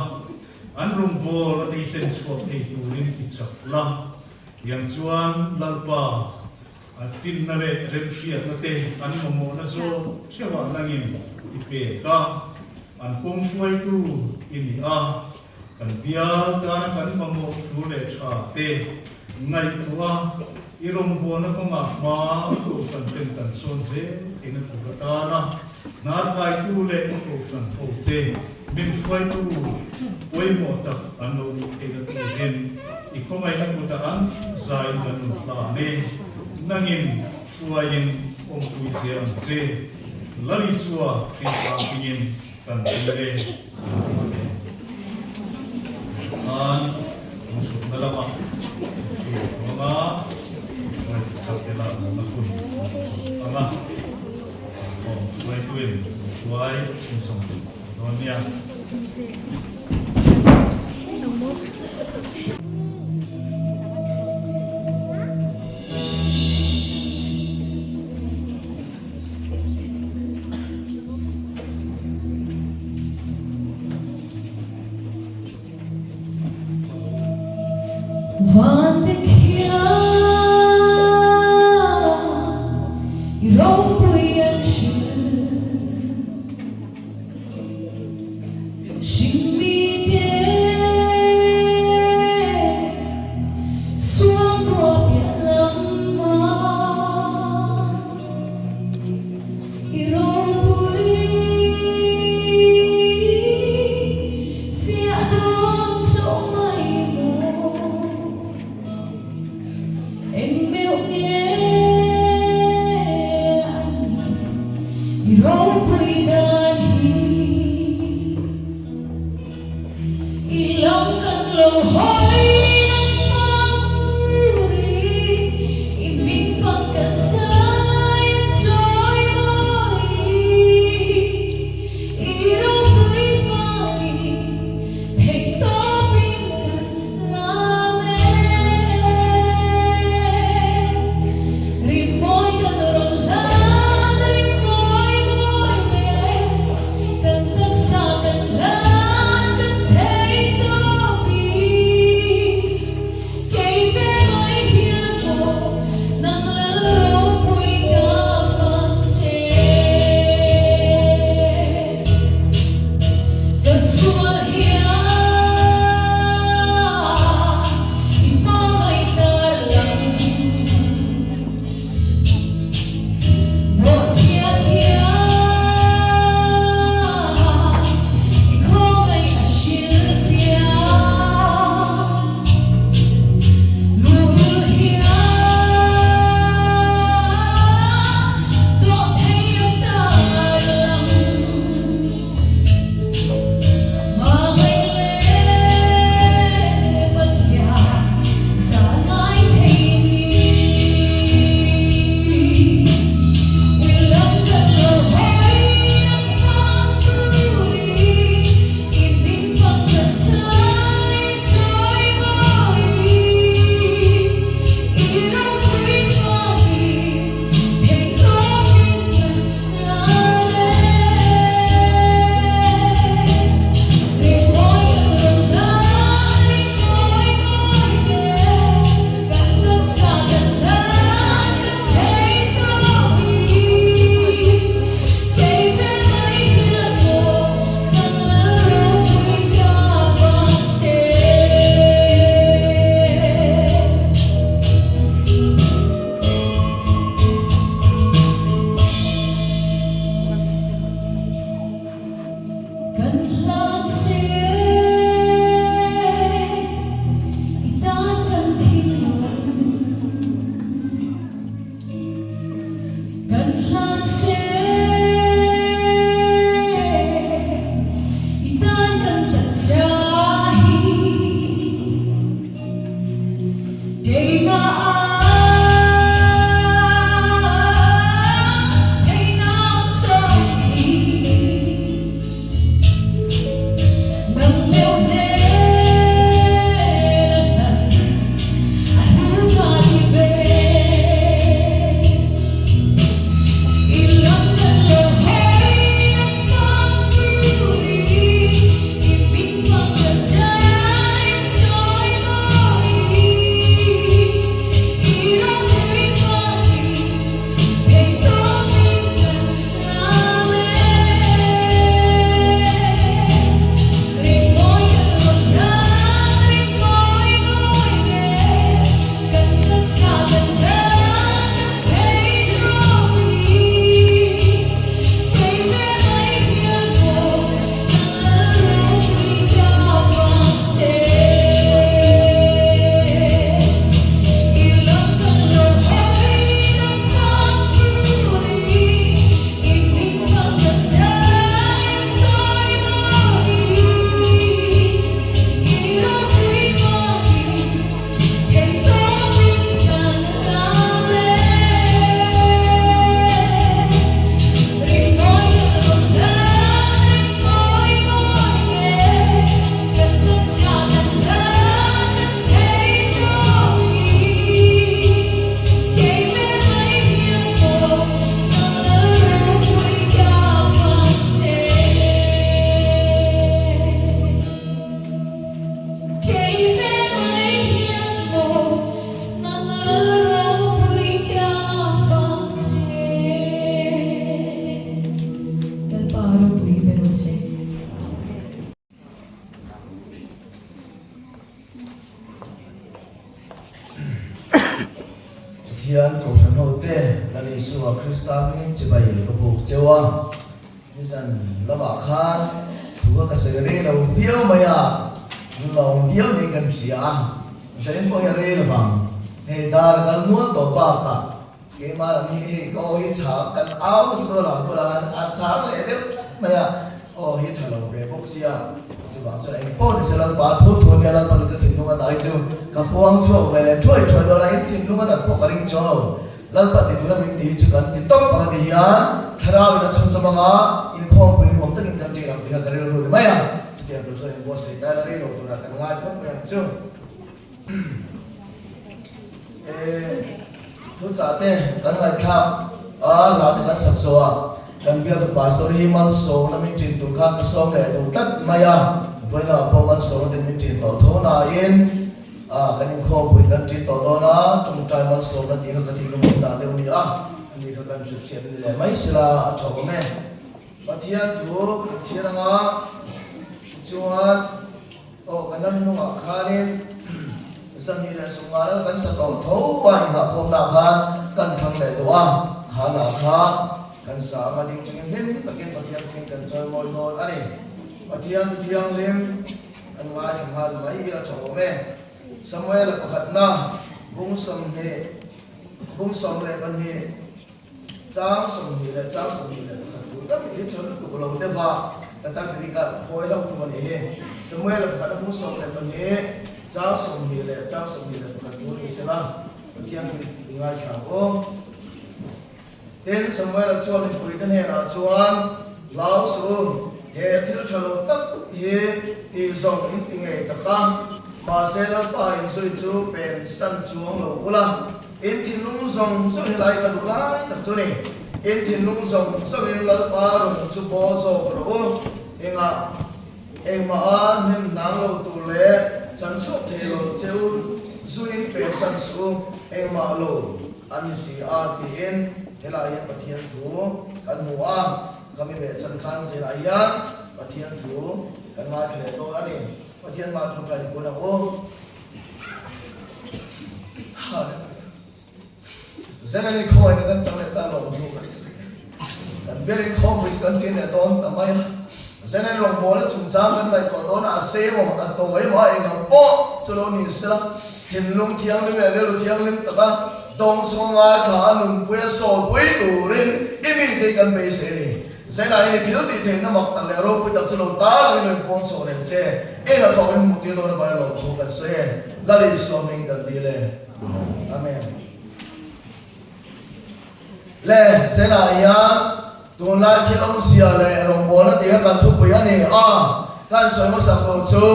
an rawngbâwl a tihlen chhuak thei turin i chak la. Tiang chuan Lalpa an finna leh remhriatna te an mamawhna zawk theuhah nangin i pek a, an kawng hruaitu i ni a. Kan bial tana kan mamawh thu leh tha te ngaihtuah a, i rawngbawlna kawngah hma Kohhran ten kan sawn zel theihna tur atana hnarkaitu leh i Kohhran ho te min hruaitu pawimawh tak an lo nih theihna turin i khawngaihna kutah an zaiin kan rawn hlan e. Nangin hruaiin awmpui zel ang che. Lal Isua Krista hmingin kan dil e. Khan chhutna lamah thu a awm a, hruaitu thar te lakna hun a awm a, inkhawm hruaituin hruai chhunzawm dawn nia. Van te khian i ropui an hrilh. Hringmite sual tuah piah lamah i ropui fiah dawn chauh mai maw Eng meuh nge a nih i ropui dan hi? I lam kan lo hawi nan fang ri, i hming fang kan sai an chawi mawi. I ropui fangin theih tawpin kan lam e. Pathian Kohhran hote Lal Isua Krista hmingin chibai ka buk cheu a, nizan lamah khan thu ka ka sawi rei lo viau mai a, nun a awm viau niin kan hria a, zain pawh hi a rei lo vang, hei dar a kal nual tawh bakah keimah lam hi hei ka aw hi chhang kan au nasa dawn ang pawh lang a chhang leh deuh tlat mai a, aw hi tha lo ve bawk sia. Chuvang chuan eng pawh ni se Lalpa thu thu nia Lalpa ka thinlung a dai chu ka puang chhuak ve leh thuai thuai dawn a, in thinlung a nat pawh ka ring chuang lo. Lalpa ti tura min ti hi chu kan ti tawp ang a ti hian Thlarau in a chhunzawm ang a, inkhawmpui nuam takin kan ṭin ang tih kha ka rilru ni mai a, chutiang tur chuan inbuatsaih tai la rei lo turah kan ngai phawt mai ang chu. Thuchah te kan ngaihthlak a, hla te kan sak zawh a, kan bialtu pastor hi malsawmna min ṭin tur khan ka sawm leh duh tlat mai a, vawiinah pawh malsawmna te min ṭin tawh tho nain kan inkhawmpui kan ṭin tawh dawn a, ṭawngṭai malsawmna tih kha ka thinlung awm dan deuh a ni a, ani kha kan hrilhhriat ni leh mai sela a ṭha awm e. Pathian thu kan chhiar anga tichuan. Aw ka lam hnungah khanin zahnih leh sumngan kan sa tawh tho a, inhahkhawmna khan kan thlang leh duh a, kha lah kha kan sa anga ding chungin hlim takin Pathian hming kan chawi mawi dawn a ni. Pathian thu thianghlim kan ngaithla nghal mai ila tha awm e. Samuela pakhatna bung 22 Chang 20 leh chang 21 tur tak hi tha lutuk lo deuh a, ka tan rik a khawi hlauh thung a nih hi. Samuel-a pakhat a hmung 12, chang 20 leh chang 21 tur ni sela, Pathian hi i ngaithla ang u. Tin, Samuel-a chuan mipuite hnenah chuan, Hlau suh u, he thil tha lo tak hi tih zawng in ti ngei tak a, mahse Lalpa inzui chu pen san chuang lo ula, In thinlung zawng zawng helai ka duh lai tak chu ni. In thinlung zawng zawngin Lalpa rawng chu baw zawk rawh u. Engah engmah a hnem hnang lo tur leh chan chhuak thei lo che u zuin pehsan suh u, engmah lo a ni si a tiin helai hian Pathian thu kan hmu a. Khami behchan khan zelah hian Pathian thu kan ngaithla leh dawn a ni. Pathian mah ṭawngṭai ni kuan ang u. Zenani khawiin kan chang leh ta lawm thu kan sawi a, kan bialin khawmpui chu kan ṭin leh dawn ta mai a. Zenani rawngbawlna chungchang kan ngaihtuah dawn a, a sei emaw, a tawi emaw, a engah pawh chu lo ni sela, thinlung thianghlim leh rilru thianghlim taka dawngsawng ngaithla a nunpuia sawlpui turin i mite hi kan beisei a ni. Zainah hian i thil tih theihna mak tak leh ropui tak chu lo ta langin lo inpuang chhuak reng che. Eng a thawk in hmuh tir dawn avangin lawmthu kan sawi e. Lal Isua hming kan dil e. Amen. Le, Zainah hian tunlai thil awmzia leh rawngbawlna tih kha kan thupui a ni a. Kan sawi hmasa tur chu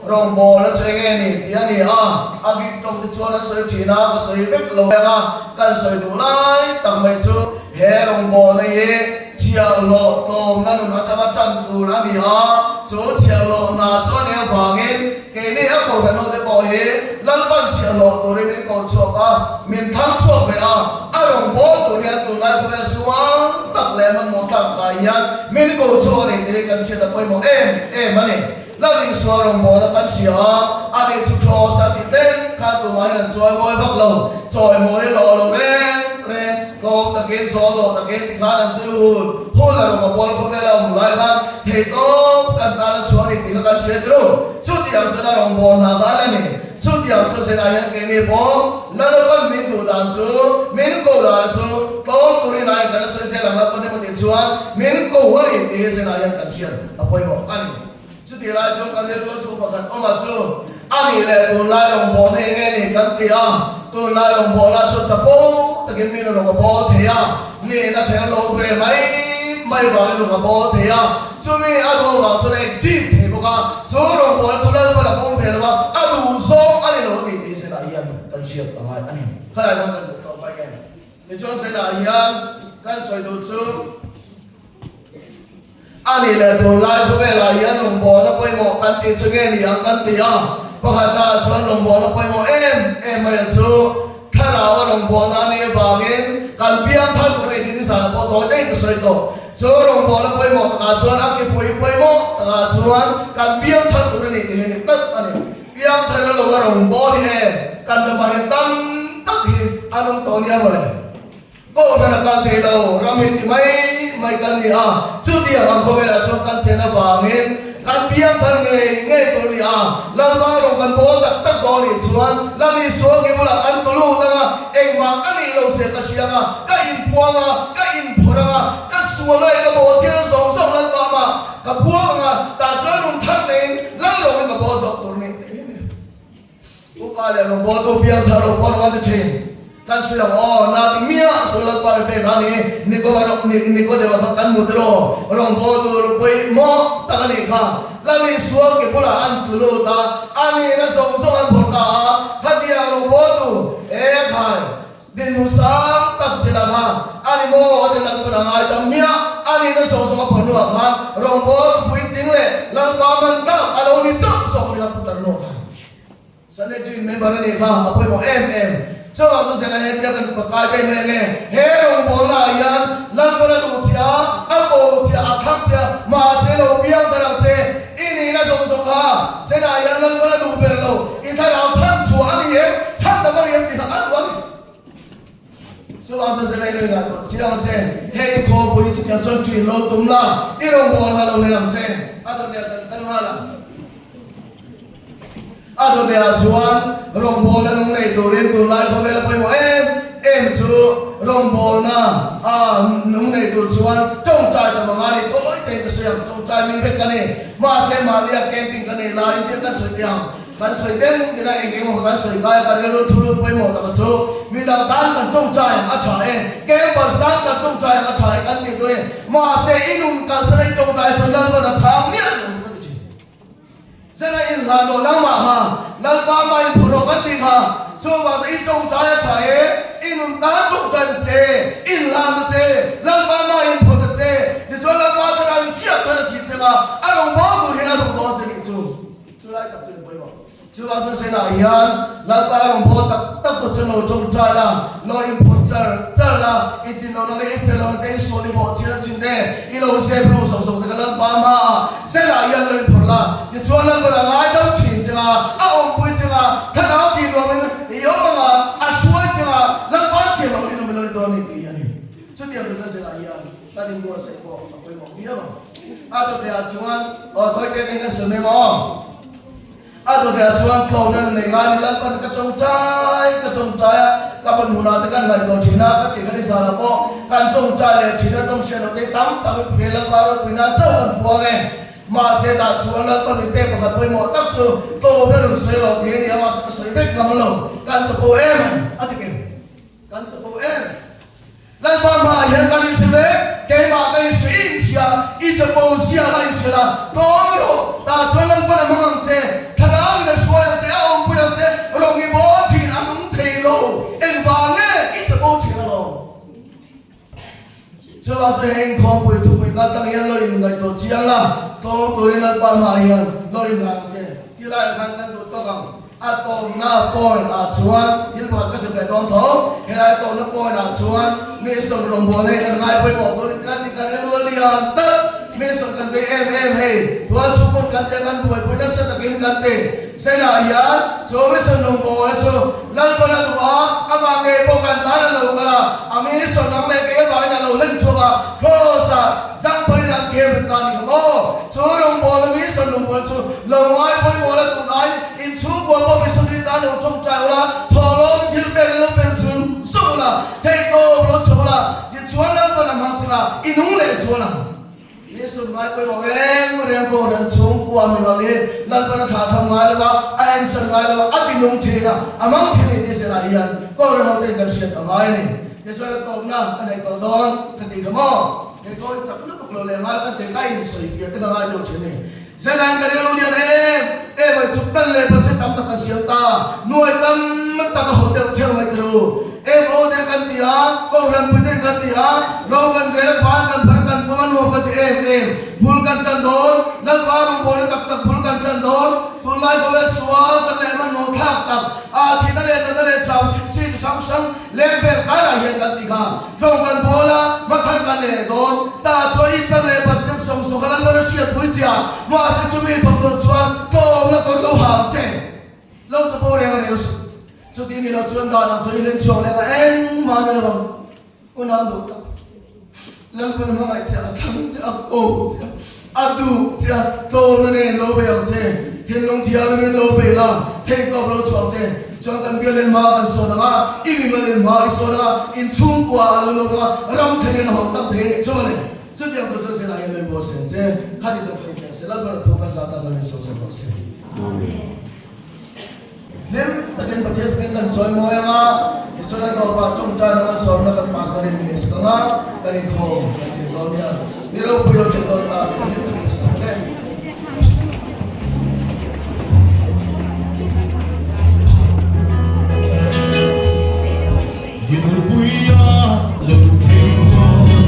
rawngbawlna chu eng nge ni tih a ni a. A Greek tawng te chuan an sawi thin a, ka sawi vek lo ang a. Kan sawi duh lai tak mai chu he rawngbawlna hi chhiahhlawh tlawmna nun atanga tan tur a ni a, chu chhiahhlawhna chu a nih avangin keini a kohhran ho te pawh hi Lalpan chhiahhlawh turin min koh chhuak a, min thang chhuak ve a, a rawngbâwl tur hian tunlai khawvel sual tak leh hmanhmawh tlak takah hian min koh chhuak a ni tih hi kan hriat a pawimawh em em a ni. Lal Isua rawngbâwlna kan hria a, ani chu Kraws a tih thleng khan tumah hian an chawi mawi vak lo, chawi mawi lawh lo reng reng, tlawm takin, zawl dawh takin ti khan an sawi hul hul a rawng a bawl khawvel a awm lai khan theihtawp kan tan a chhuah a ni tih kha kan hria tirh u. Chutiang chuan a rawngbâwl hna kha a la ni. Chutiang chu zinah hian keini pawh Lalpan min duh dan chu, min ko dan chu tlawm turin a in kan a sawi zel ang Lalpan emaw tih chuan min ko a ni tih hi zinah hian kan hriat a pawimawh a ni. Chutih lai chuan kan rilru thu pakhat awm a chu a nih leh tunlai rawngbawlna eng nge ni kan ti a, tunlai rawngbawlna chu chapo takin mi rawng a bawl thei a, nihna ther lo ve mai mai vangin rawng a bawl thei a, chumi a duh avang chuan a active thei bawk a, chu rawngbawlna chu Lalpan a pawm ve lo a, a duh zawng a ni lo a ni tih zinah hian kan hriat a ngai a ni. Khalai khan kan duh tawk mai nge? Tichuan zinah hian kan sawi duh chu. A nih leh tunlai khawvelah hian rawngbawlna pawimawh kan tih chu nge ni ang kan ti a, pakhatnaah chuan rawngbawlna pawimawh em em mai ang chu thlarau a rawngbawlna a nih avangin kan piang thar tur a ni tih nizanah pawh tawi daih ka sawi tawh. Chu rawngbawlna pawimawh takah chuan a kipui pawimawh takah chuan kan piang thar tur a ni tih hi a ni tlat a ni. Piang thar lo a rawngbâwl hi e, kan ramah hian tam tak hi. An awm tawh nia mawle. Kohhran a kal thei lo, ram hi ti mai mai kan ni a, chutiang ang khawvelah chuan kan chen avangin kan piang thar ngei ngei tur a ni a, Lalpa rawng kan bawl tak tak dawn nih chuan Lal Isua ke bulah kan tlu lut ang a, engmah ka nih lo se ka hria ang a, ka inpuang a, ka inphawrh ang a, ka sual a, ka bawh chiang zawng zawng Lalpa mah ka buang ang a, tah chuan nung thar neiin Lal rawngin ka bawl zawk tur a ni tih hi a ni. Upa leh rawngbawltu piang thar lo pawn an ti thin. Kan sawi ang aw, na ti miah suh Lalpa mi pek a ni. Nikodema kha kan hmu tiraw, rawngbawltu pawimawh tak a nih kha. Lal Isua ke bulah an tlu lut a, a nihna zawng zawng an phawrh ta a, khatiang rawngbawltu e khai dinhmun sang tak chi la kha a ni maw a ti Lalpan a ngai tam miah. A nihna zawng zawng a phawrh hnuah khan rawngbawltu puitling leh Lalpa man tak a lo ni chauh zawk a ni kha Putar nu khan. Sanhedrin member a nih kha a pawimawh em em. Chuvang chu Zela hetia kan pakai ta em em e. He rawngbawlna ah hian Lalpan a duh che a, a ko che a, a thlang che a, mahse lo piang thar ang che. I nihna zawng zawng kha Zela hian Lalpan a duh ber lo. I thlarau chhan chhuah a ni em, chhan dam a ni em tih kha a duh a ni. Chuvang chu Zela i lo inah tawh chiang ang che. Hei i khawpui chutiang chuan ṭin lo tum la, i rawngbawlna kha lo hlen ang che. A dawt leh kan kal nghal ang. A dawteh ah chuan rawngbawlna nung nei turin tunlai khawvela pawimawh em em chu rawngbawlna a nung nei tur chuan tawngtai tam anga ni tawi tein ka sawi ang. Tawngtai mi vek ka ni. Mahse mahnia camping ka nei laiin thil kan sawi teh ang. Kan sawi deng deng a eng eng emaw kha kan sawi kai a ka rilru thurut pawimawh taka chu midang tan kan tawngtai ang a tha e, campers tan kan tawngtai ang a tha e kan tih tur a ni. Mahse i nun kalsan a i tawngtai chuan Lalpan a chhang miah lo chu ka ti thin. Zena inhlan rawh nangmah kha, Lalpa mah inphawrh rawh kan tih kha, chuvang chu i tawngtai a tha e, i nun tan tawngtai ta che, inhlan ta che, Lalpa mah inphawrh ta che, tichuan Lalpa thlarau in hriat thar a thih cheng a, a rawngbâwl tur hian a duh dawn che nih chu. Chulai tak chu ni pawimawh. Chuvang chu Zena hian Lalpa a rawngbâwl tak tak tur chuan lo tawngtai la, lo inphawrh char char la, i tinawna leh i felawna te, i sawn i bawh chian thin te, I lo zep ru zawk zawk te ka Lalpa hmaah Zela hian lo inphawrh la, tichuan Lalpan a ngaidam thin che nga, a awmpui che nga, thlarau tih nuamin i awm anga, a hruai che nga, Lalpa chhiar loh rinawm i lo indawn a ni tih hi a ni. Chutiang tur chuan Zela hian kan inbuatsaih pawh a pawimawh viau ang. A dawteh ah chuan aw tawi te nen kan sawi mai maw? A dawteh chuan tlawmna na nei ngai ni Lalpan ka tawngtai ka tawngtai a, ka ban hunah te kan ngaihtuah thin a, ka tih kha ni zanah pawh kan tawngtai leh thin a, tawng hriat loh te tam tak in he Lalpa ropui nan chauh kan puang e. Mahse tah chuan Lalpan min pek pakhat pawimawh tak chu tlawmna nun sawi rawh tih a ni a, mahse ka sawi vek ngam lo, kan chapo em a ti keng. Kan chapo em? Lalpa hmaah hian kan inhre ve, keimah ka inhre i inhria, i chapo zia ka inhre la, tlawm rawh, tah chuan Lalpan a hmang ang che, thlarauin a hruai ang che, a awmpui ang che, rawng i bawl thin a nung thei lo, engvang nge i chapo thin alawm? Chuvang chu hei inkhawmpui thupui kal tang hian lo inngaihtuah chiang la, tlawm turin Lalpa hmaah hian lo inhlan ang che, ti laiah khan kan duh tawk ang. A tawmna point ah chuan thil pakhat ka sawi ve dawn tho. Helai tawmna point ah chuan mission rawngbawlna hi kan ngai pawimawh dawn in kan ti kan rilru a lian tak. Mission kan vei em em hei tual chhung pawn kan ti a kan buaipui nasa takin kan ti. Zailah hian chu mission rawngbawlna chu Lalpan a duh a, amah ngei pawh kan tan a lo kal a, a mission ang leh kei avangin a lo hlen chhuak a, Cross ah zangpharin an khem rit ta a ni kha maw? Chu rawngbawlna mission rawngbawlna chu lo ngai pawimawh la tun aiin inchhungkua pawh missionary tan lo tawngtai ula, thawhlawm thil pek lo pen chhun zung ula, theihtawp lo chho ula, tichuan Lalpan a hmang chungah i nung leh zual ang. Mission ngai pawimawh reng reng pawh ran chhungkua mimal hi Lalpan a thlah tham ngai lo a, a ensan ngai lo a, a ti nung thin a, a mang thin ni tih zirah hian Kohhran hote in kan hriat a ngai a ni. Tichuan a tawpna ka neih tawh dawn ka tih kha maw? Kei kawi chak lutuk lo leh ngai kan tih ka insawi fiah te kha ngai deuh thin a ni. Zelain ka rilru lian em em mai chuk tan leh budget tam tak kan siam ta, nuai tam tak a haw deuh theuh mai tiro. MO te kan ti a, Kohhran pui ten kan ti a, ro kan rel a, ban kan phar a, kan pawm a nuam kan ti em em. Bul kan tan dawn, Lalpa rawngbawlna tak tak bul kan tan dawn, tunlai khawvel sual tak leh hmanhmawh thlak tak, a thihna leh natna leh chau chi chi hrang hrang leng vel karah hian kan ti kha. Tlawng kan bawl a, hmakhan kan leh dawn. Tah chuan i pan leh bat chen sawng sawng a Lalpan a hriatpui che a, mahse chumi thawk tur chuan tlawng la kawr lo hang che. Lo chapo reng reng suh. Chuti ni lo chuan dan ang chuan i hlen chhuak leh ang a, engmah ni lo ang. Unau duh tak, Lalpan hmangaih che a thlang che a, ko che a, a duh che a, tlawmna nen lo bei ang che, thinlung thianghlimin lo bei la, theihtawp lo chhuak che, tichuan kan bial leh hma kan sawn ang a, i mimal leh hma i sawn ang a, inchhungkua a lo nuam ang a, ram thlengin a hawn tak thei a nih chuan a ni. Chutiang tur chuan Sinai hian min buatsaih che, khati zawng kha inpiang se, Lalpan a thu kan zah tan a min sawisak rawh se. Amen. Hlim takin Pathian takin kan chawi mawi ang a, tichuan a tawpah tawngtai lama sawmna kan pastor in min insak ang a, kan inkhawm kan ṭin dawn nia. Ni ropui lo ṭhin dawn ta tih hlim takin insak ang e. Dinurpuia lo thleng dawn ta.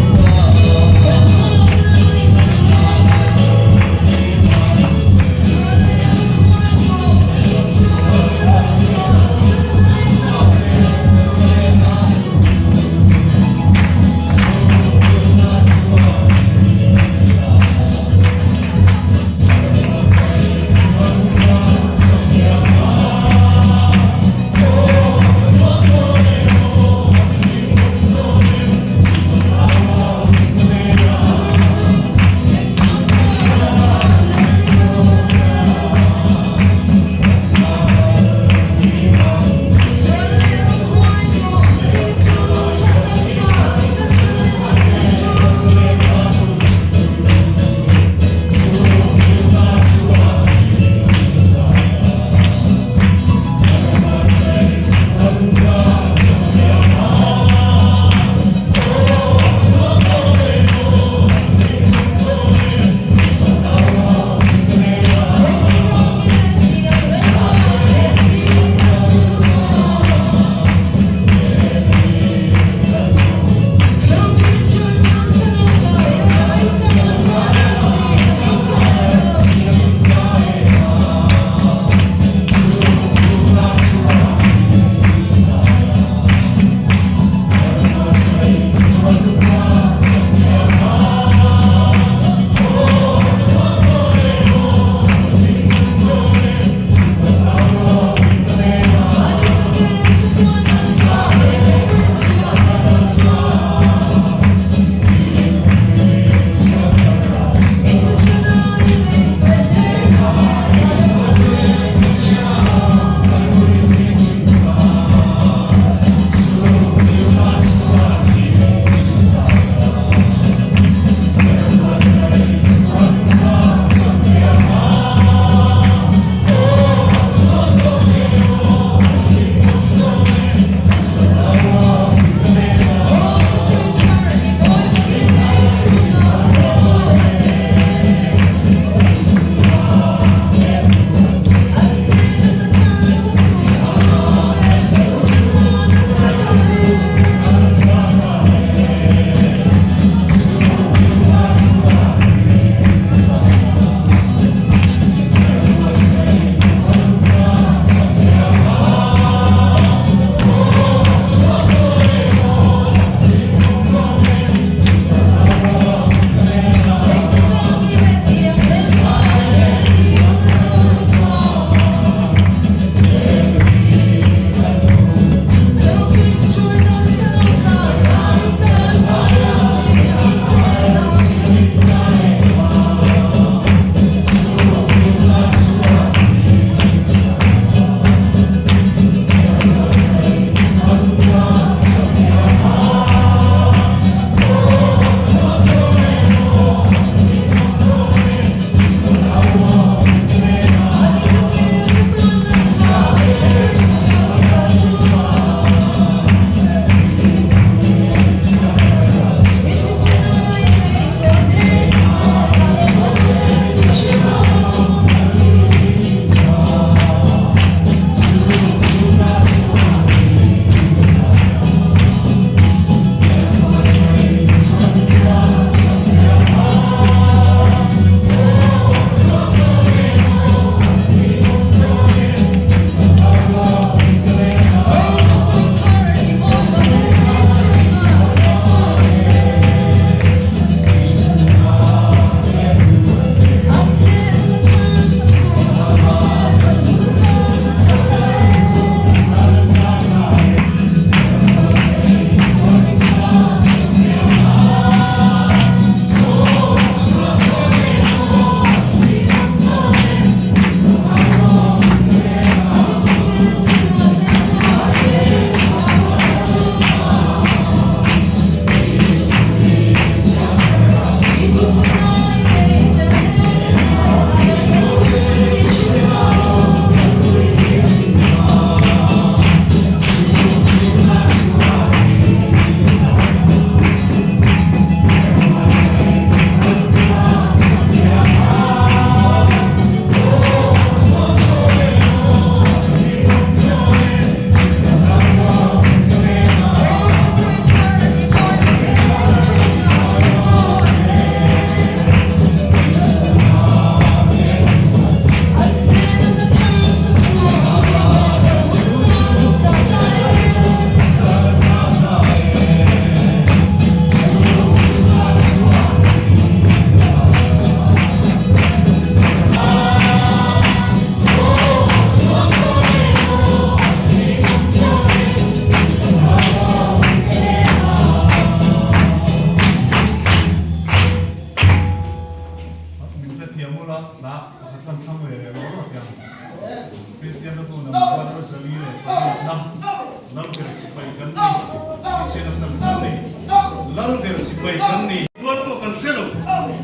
Lalber sipai kan ni. Tuan pawh kan hre lo.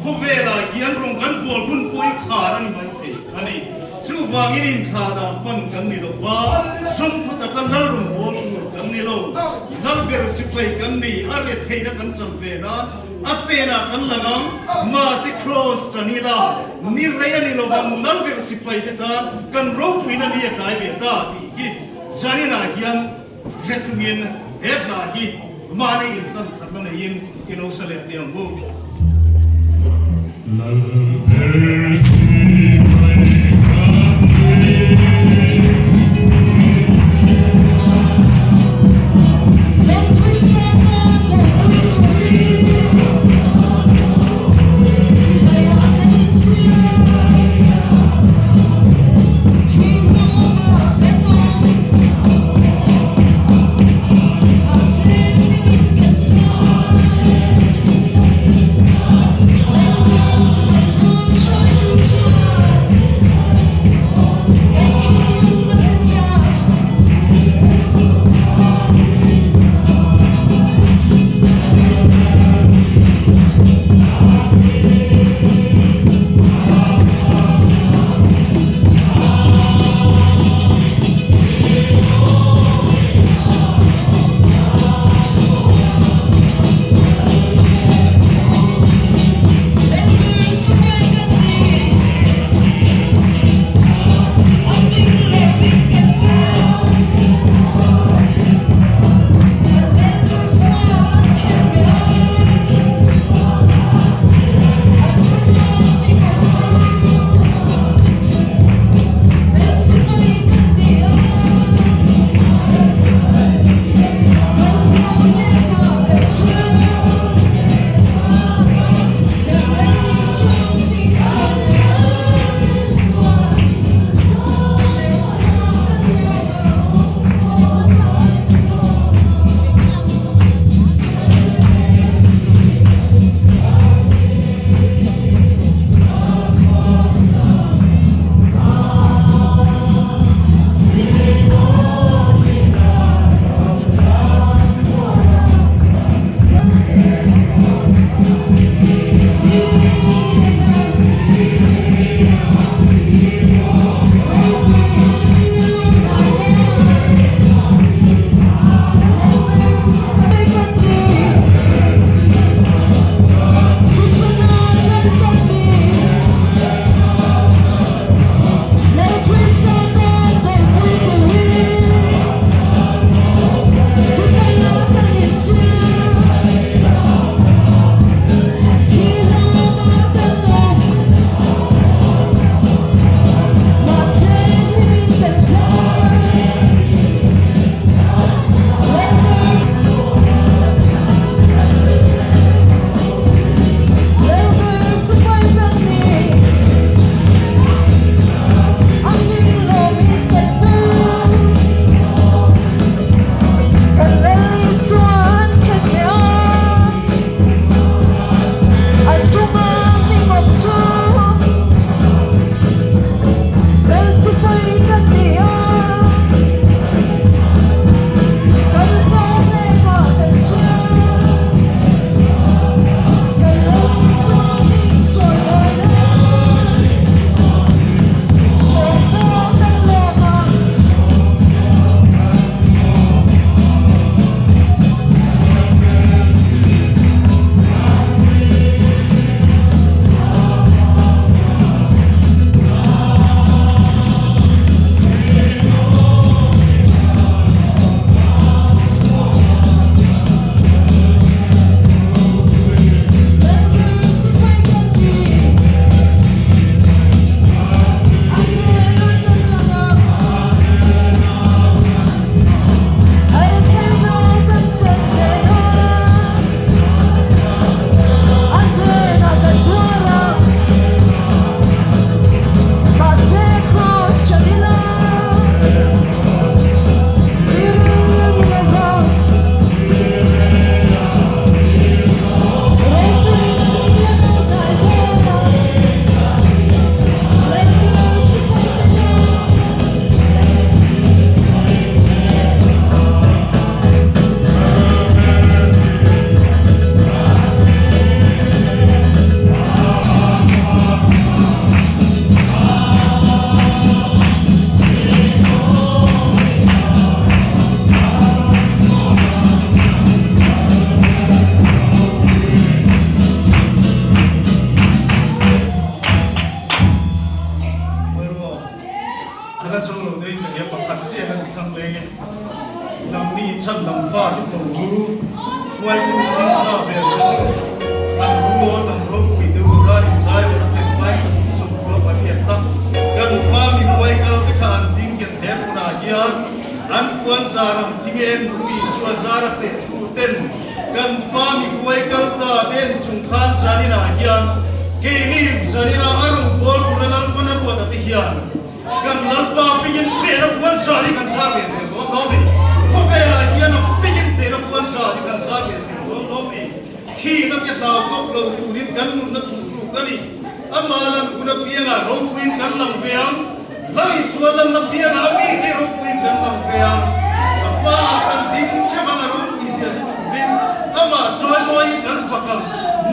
Khawvelah hian rawng kan bual hun pawh i khar a ni mai thei a ni. Chuvangin inthlahdah hman kan ni lo va, sum thaw taka lal rawn bual tur kan ni lo. Lalber sipai kan ni, a retheihna kan cham ve nan a penah kan lang ang. Mahse Kraws tan ila, ni rei a ni lo vang, lalber sipai te tan kan ropuina ni a tlai ve ta tih hi zaninah hian Hre chungin he hla hi mahni inhlan khatna neiin i lo sa leh teh ang u. Lalber sipai kan ni. fate tho ru, hruaitu Krista hmel te chu an ru dawn ang ropui deuh khan in Zion a thlen hmain 68 tak kan hma mihuai kal te kha an ding nghet he hmunah hian an puan zar ang thing en ru Isua zara hneh thu ten kan hma mihuai kal ta te en chung khan zaninah hian keini zaninah a rawngbâwl tura Lalpana ruata te hian Kan Lalpa pingin hnehna puan zar hi kan zar ve zel dawn dawn ni. Khawvelah hian a pingin hnehna puan zar hi kan zar ve zel dawn dawn ni. Thihna te hlau tawk lo turin kan nunna thuh ruk a ni. Amah lan hun apiangah ropuiin kan lang ve ang. Lal Isua lanna piangah a mite ropuiin kan lang ve ang. A hmaah kan ding theuh ang a ropui zia hi turin amah chawimawiin kan fak ang.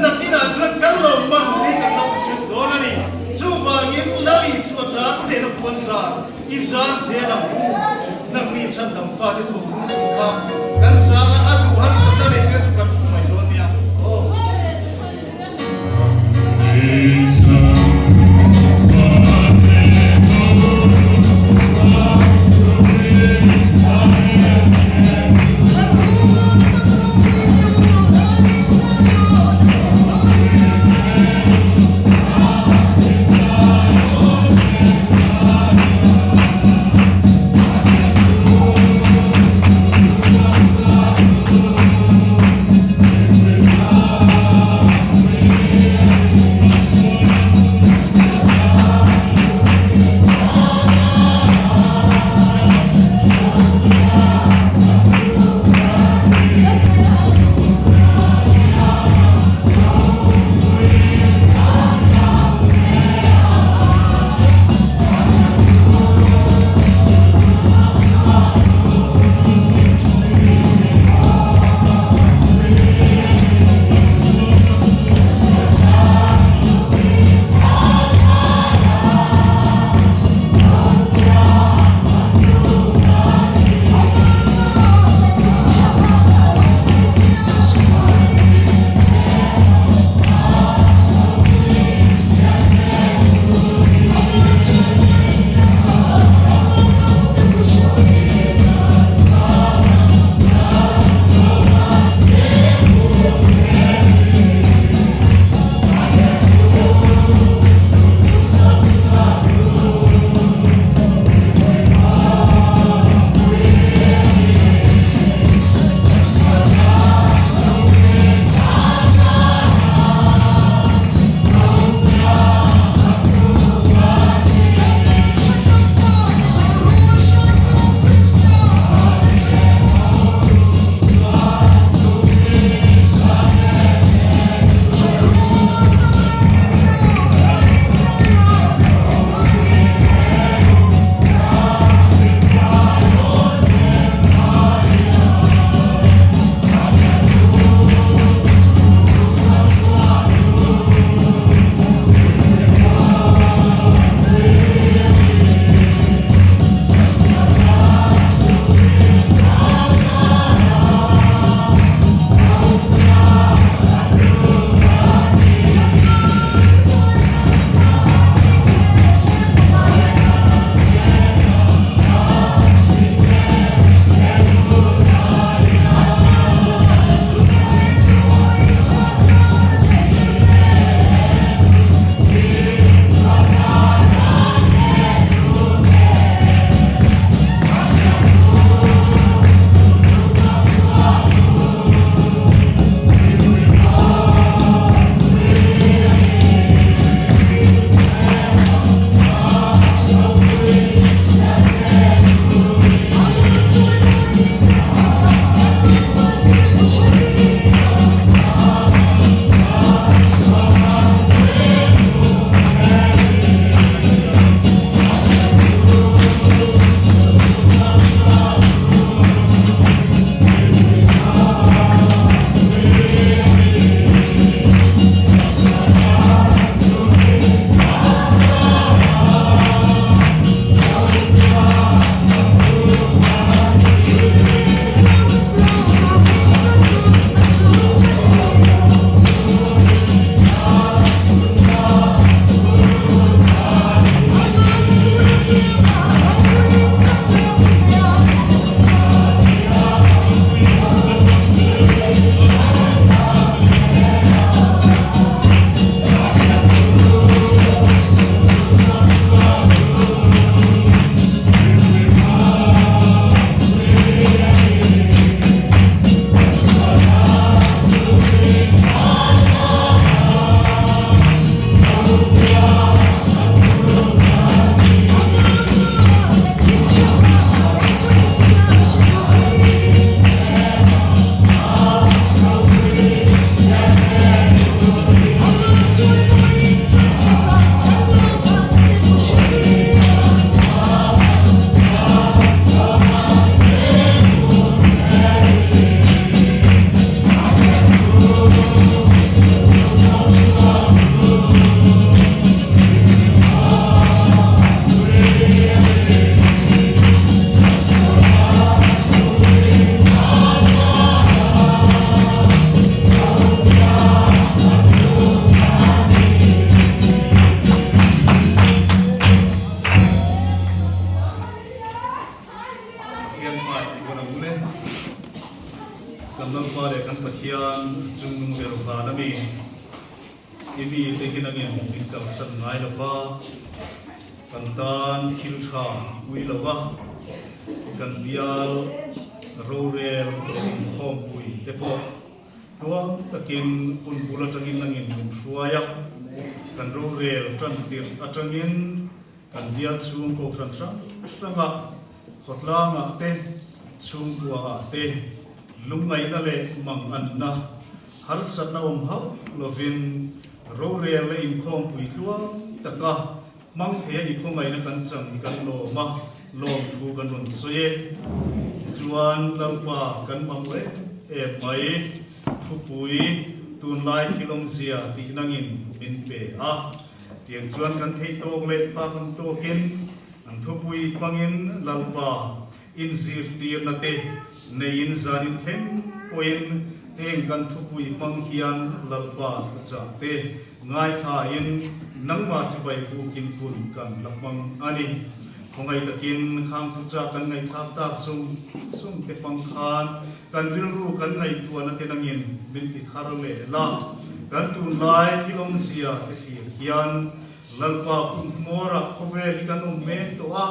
Nakinah chuan kan lo man tih kan la hmu theuh dawn a ni. Chuvangin Lal Isua tan hnehna puan zar i zar zel ang u. Nangni chhandam fate thu vur tih kha kan sang a, a duh harsatna neih te chu kan thu mai dawn nia. Aw. Kan Lalpa leh kan Pathian chungnung ber van a mi, i mite hi nangin min kalsan ngai lo va, kan tan thil tha i ui lo va, kan bial rorel leh inkhawmpui te pawh tluang takin hun bul atangin nangin min hruai a, kan rorel tan tirh atangin Kan bial chhung kohhran hrang hrangah, khawtlangah te, chhungkuaah te lungngaihna leh manganna, harsatna awm hauh lovin rorel leh inkhawmpui tluang taka hmang theia i khawngaihna kan chang hi kan lawm a, lawmthu kan rawn sawi e. Tichuan, Lalpa kan mamawh em em mai, thupui tunlai thil awmzia tih nangin min pe a. Tiang chuan kan theih tawk leh pa kan tawkin an thupui hmangin Lalpa inzirtirna te neiin zanin thleng pawhin heng kan thupui hmang hian Lalpa thuchah te ngaithlain nangmah chibai bukin hun kan la hmang a ni. Khawngaih takin khang thuchah kan ngaihthlak tak sum sum te hmang khan Kan rilru kan ngaihtuahna te nangin min ti thar leh la, kan tunlai thil awmzia te thlir hian Lalpa hun hmawrah khawvel hi kan awm mek tawh a,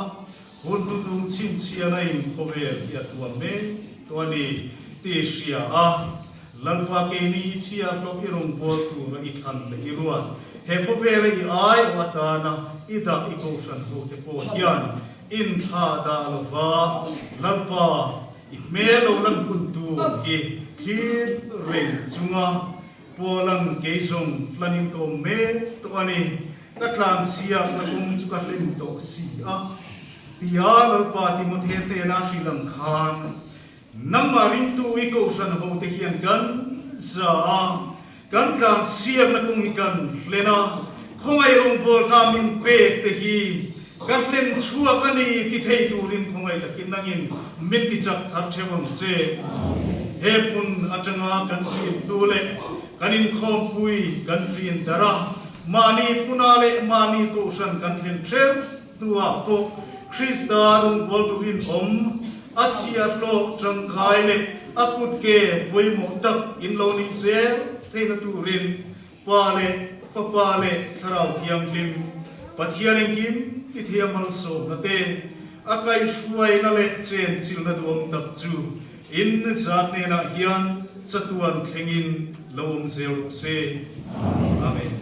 hun hnuhnung chhinchhiahna in khawvel hi a tuam mek tawh a ni tih hria a, Lalpa keini i chhiahhlawh i rawngbâwl tura i thlan leh i ruat he khawvela i aiawh atana i dah i kohhran hote pawh hian inthlah dah lova Lalpa I hmel lo lan hun tur hi thlir reng chunga Pualan kei zawng hlanin ka awm mek tawh a ni. Ka tlanchhiakna kawng chu ka hlim tawh si a, tia Lalpa Timothea hnena hrilh ang khan, Nangmah ringtu i kohhran hote hian kan za a, kan tlanchhiakna kawng hi kan hlen a, khawngaih rawngbawlna min pek te hi ka hlen chhuak a ni ti thei turin khawngaih takin nangin min ti chak thar theuh ang che. He hmun atanga kan chin hnu leh kan inkhawmpui kan chin darh a, mahni hmuna leh mahni kohhran kan thlen theuh hnuah pawh Krista rawngbawltu rinawm a chhiahhlawh tangkai leh a kutke pawimawh tak in lo nih zel theihna turin Pa leh Fapa leh Thlarau Thianghlim, Pathian engkim ti thei a malsawmna te, a kaihhruaina leh chenchilhna duhawm tak chu in zat hnenah hian chatuan thlengin lo awm zel rawh se. Amen.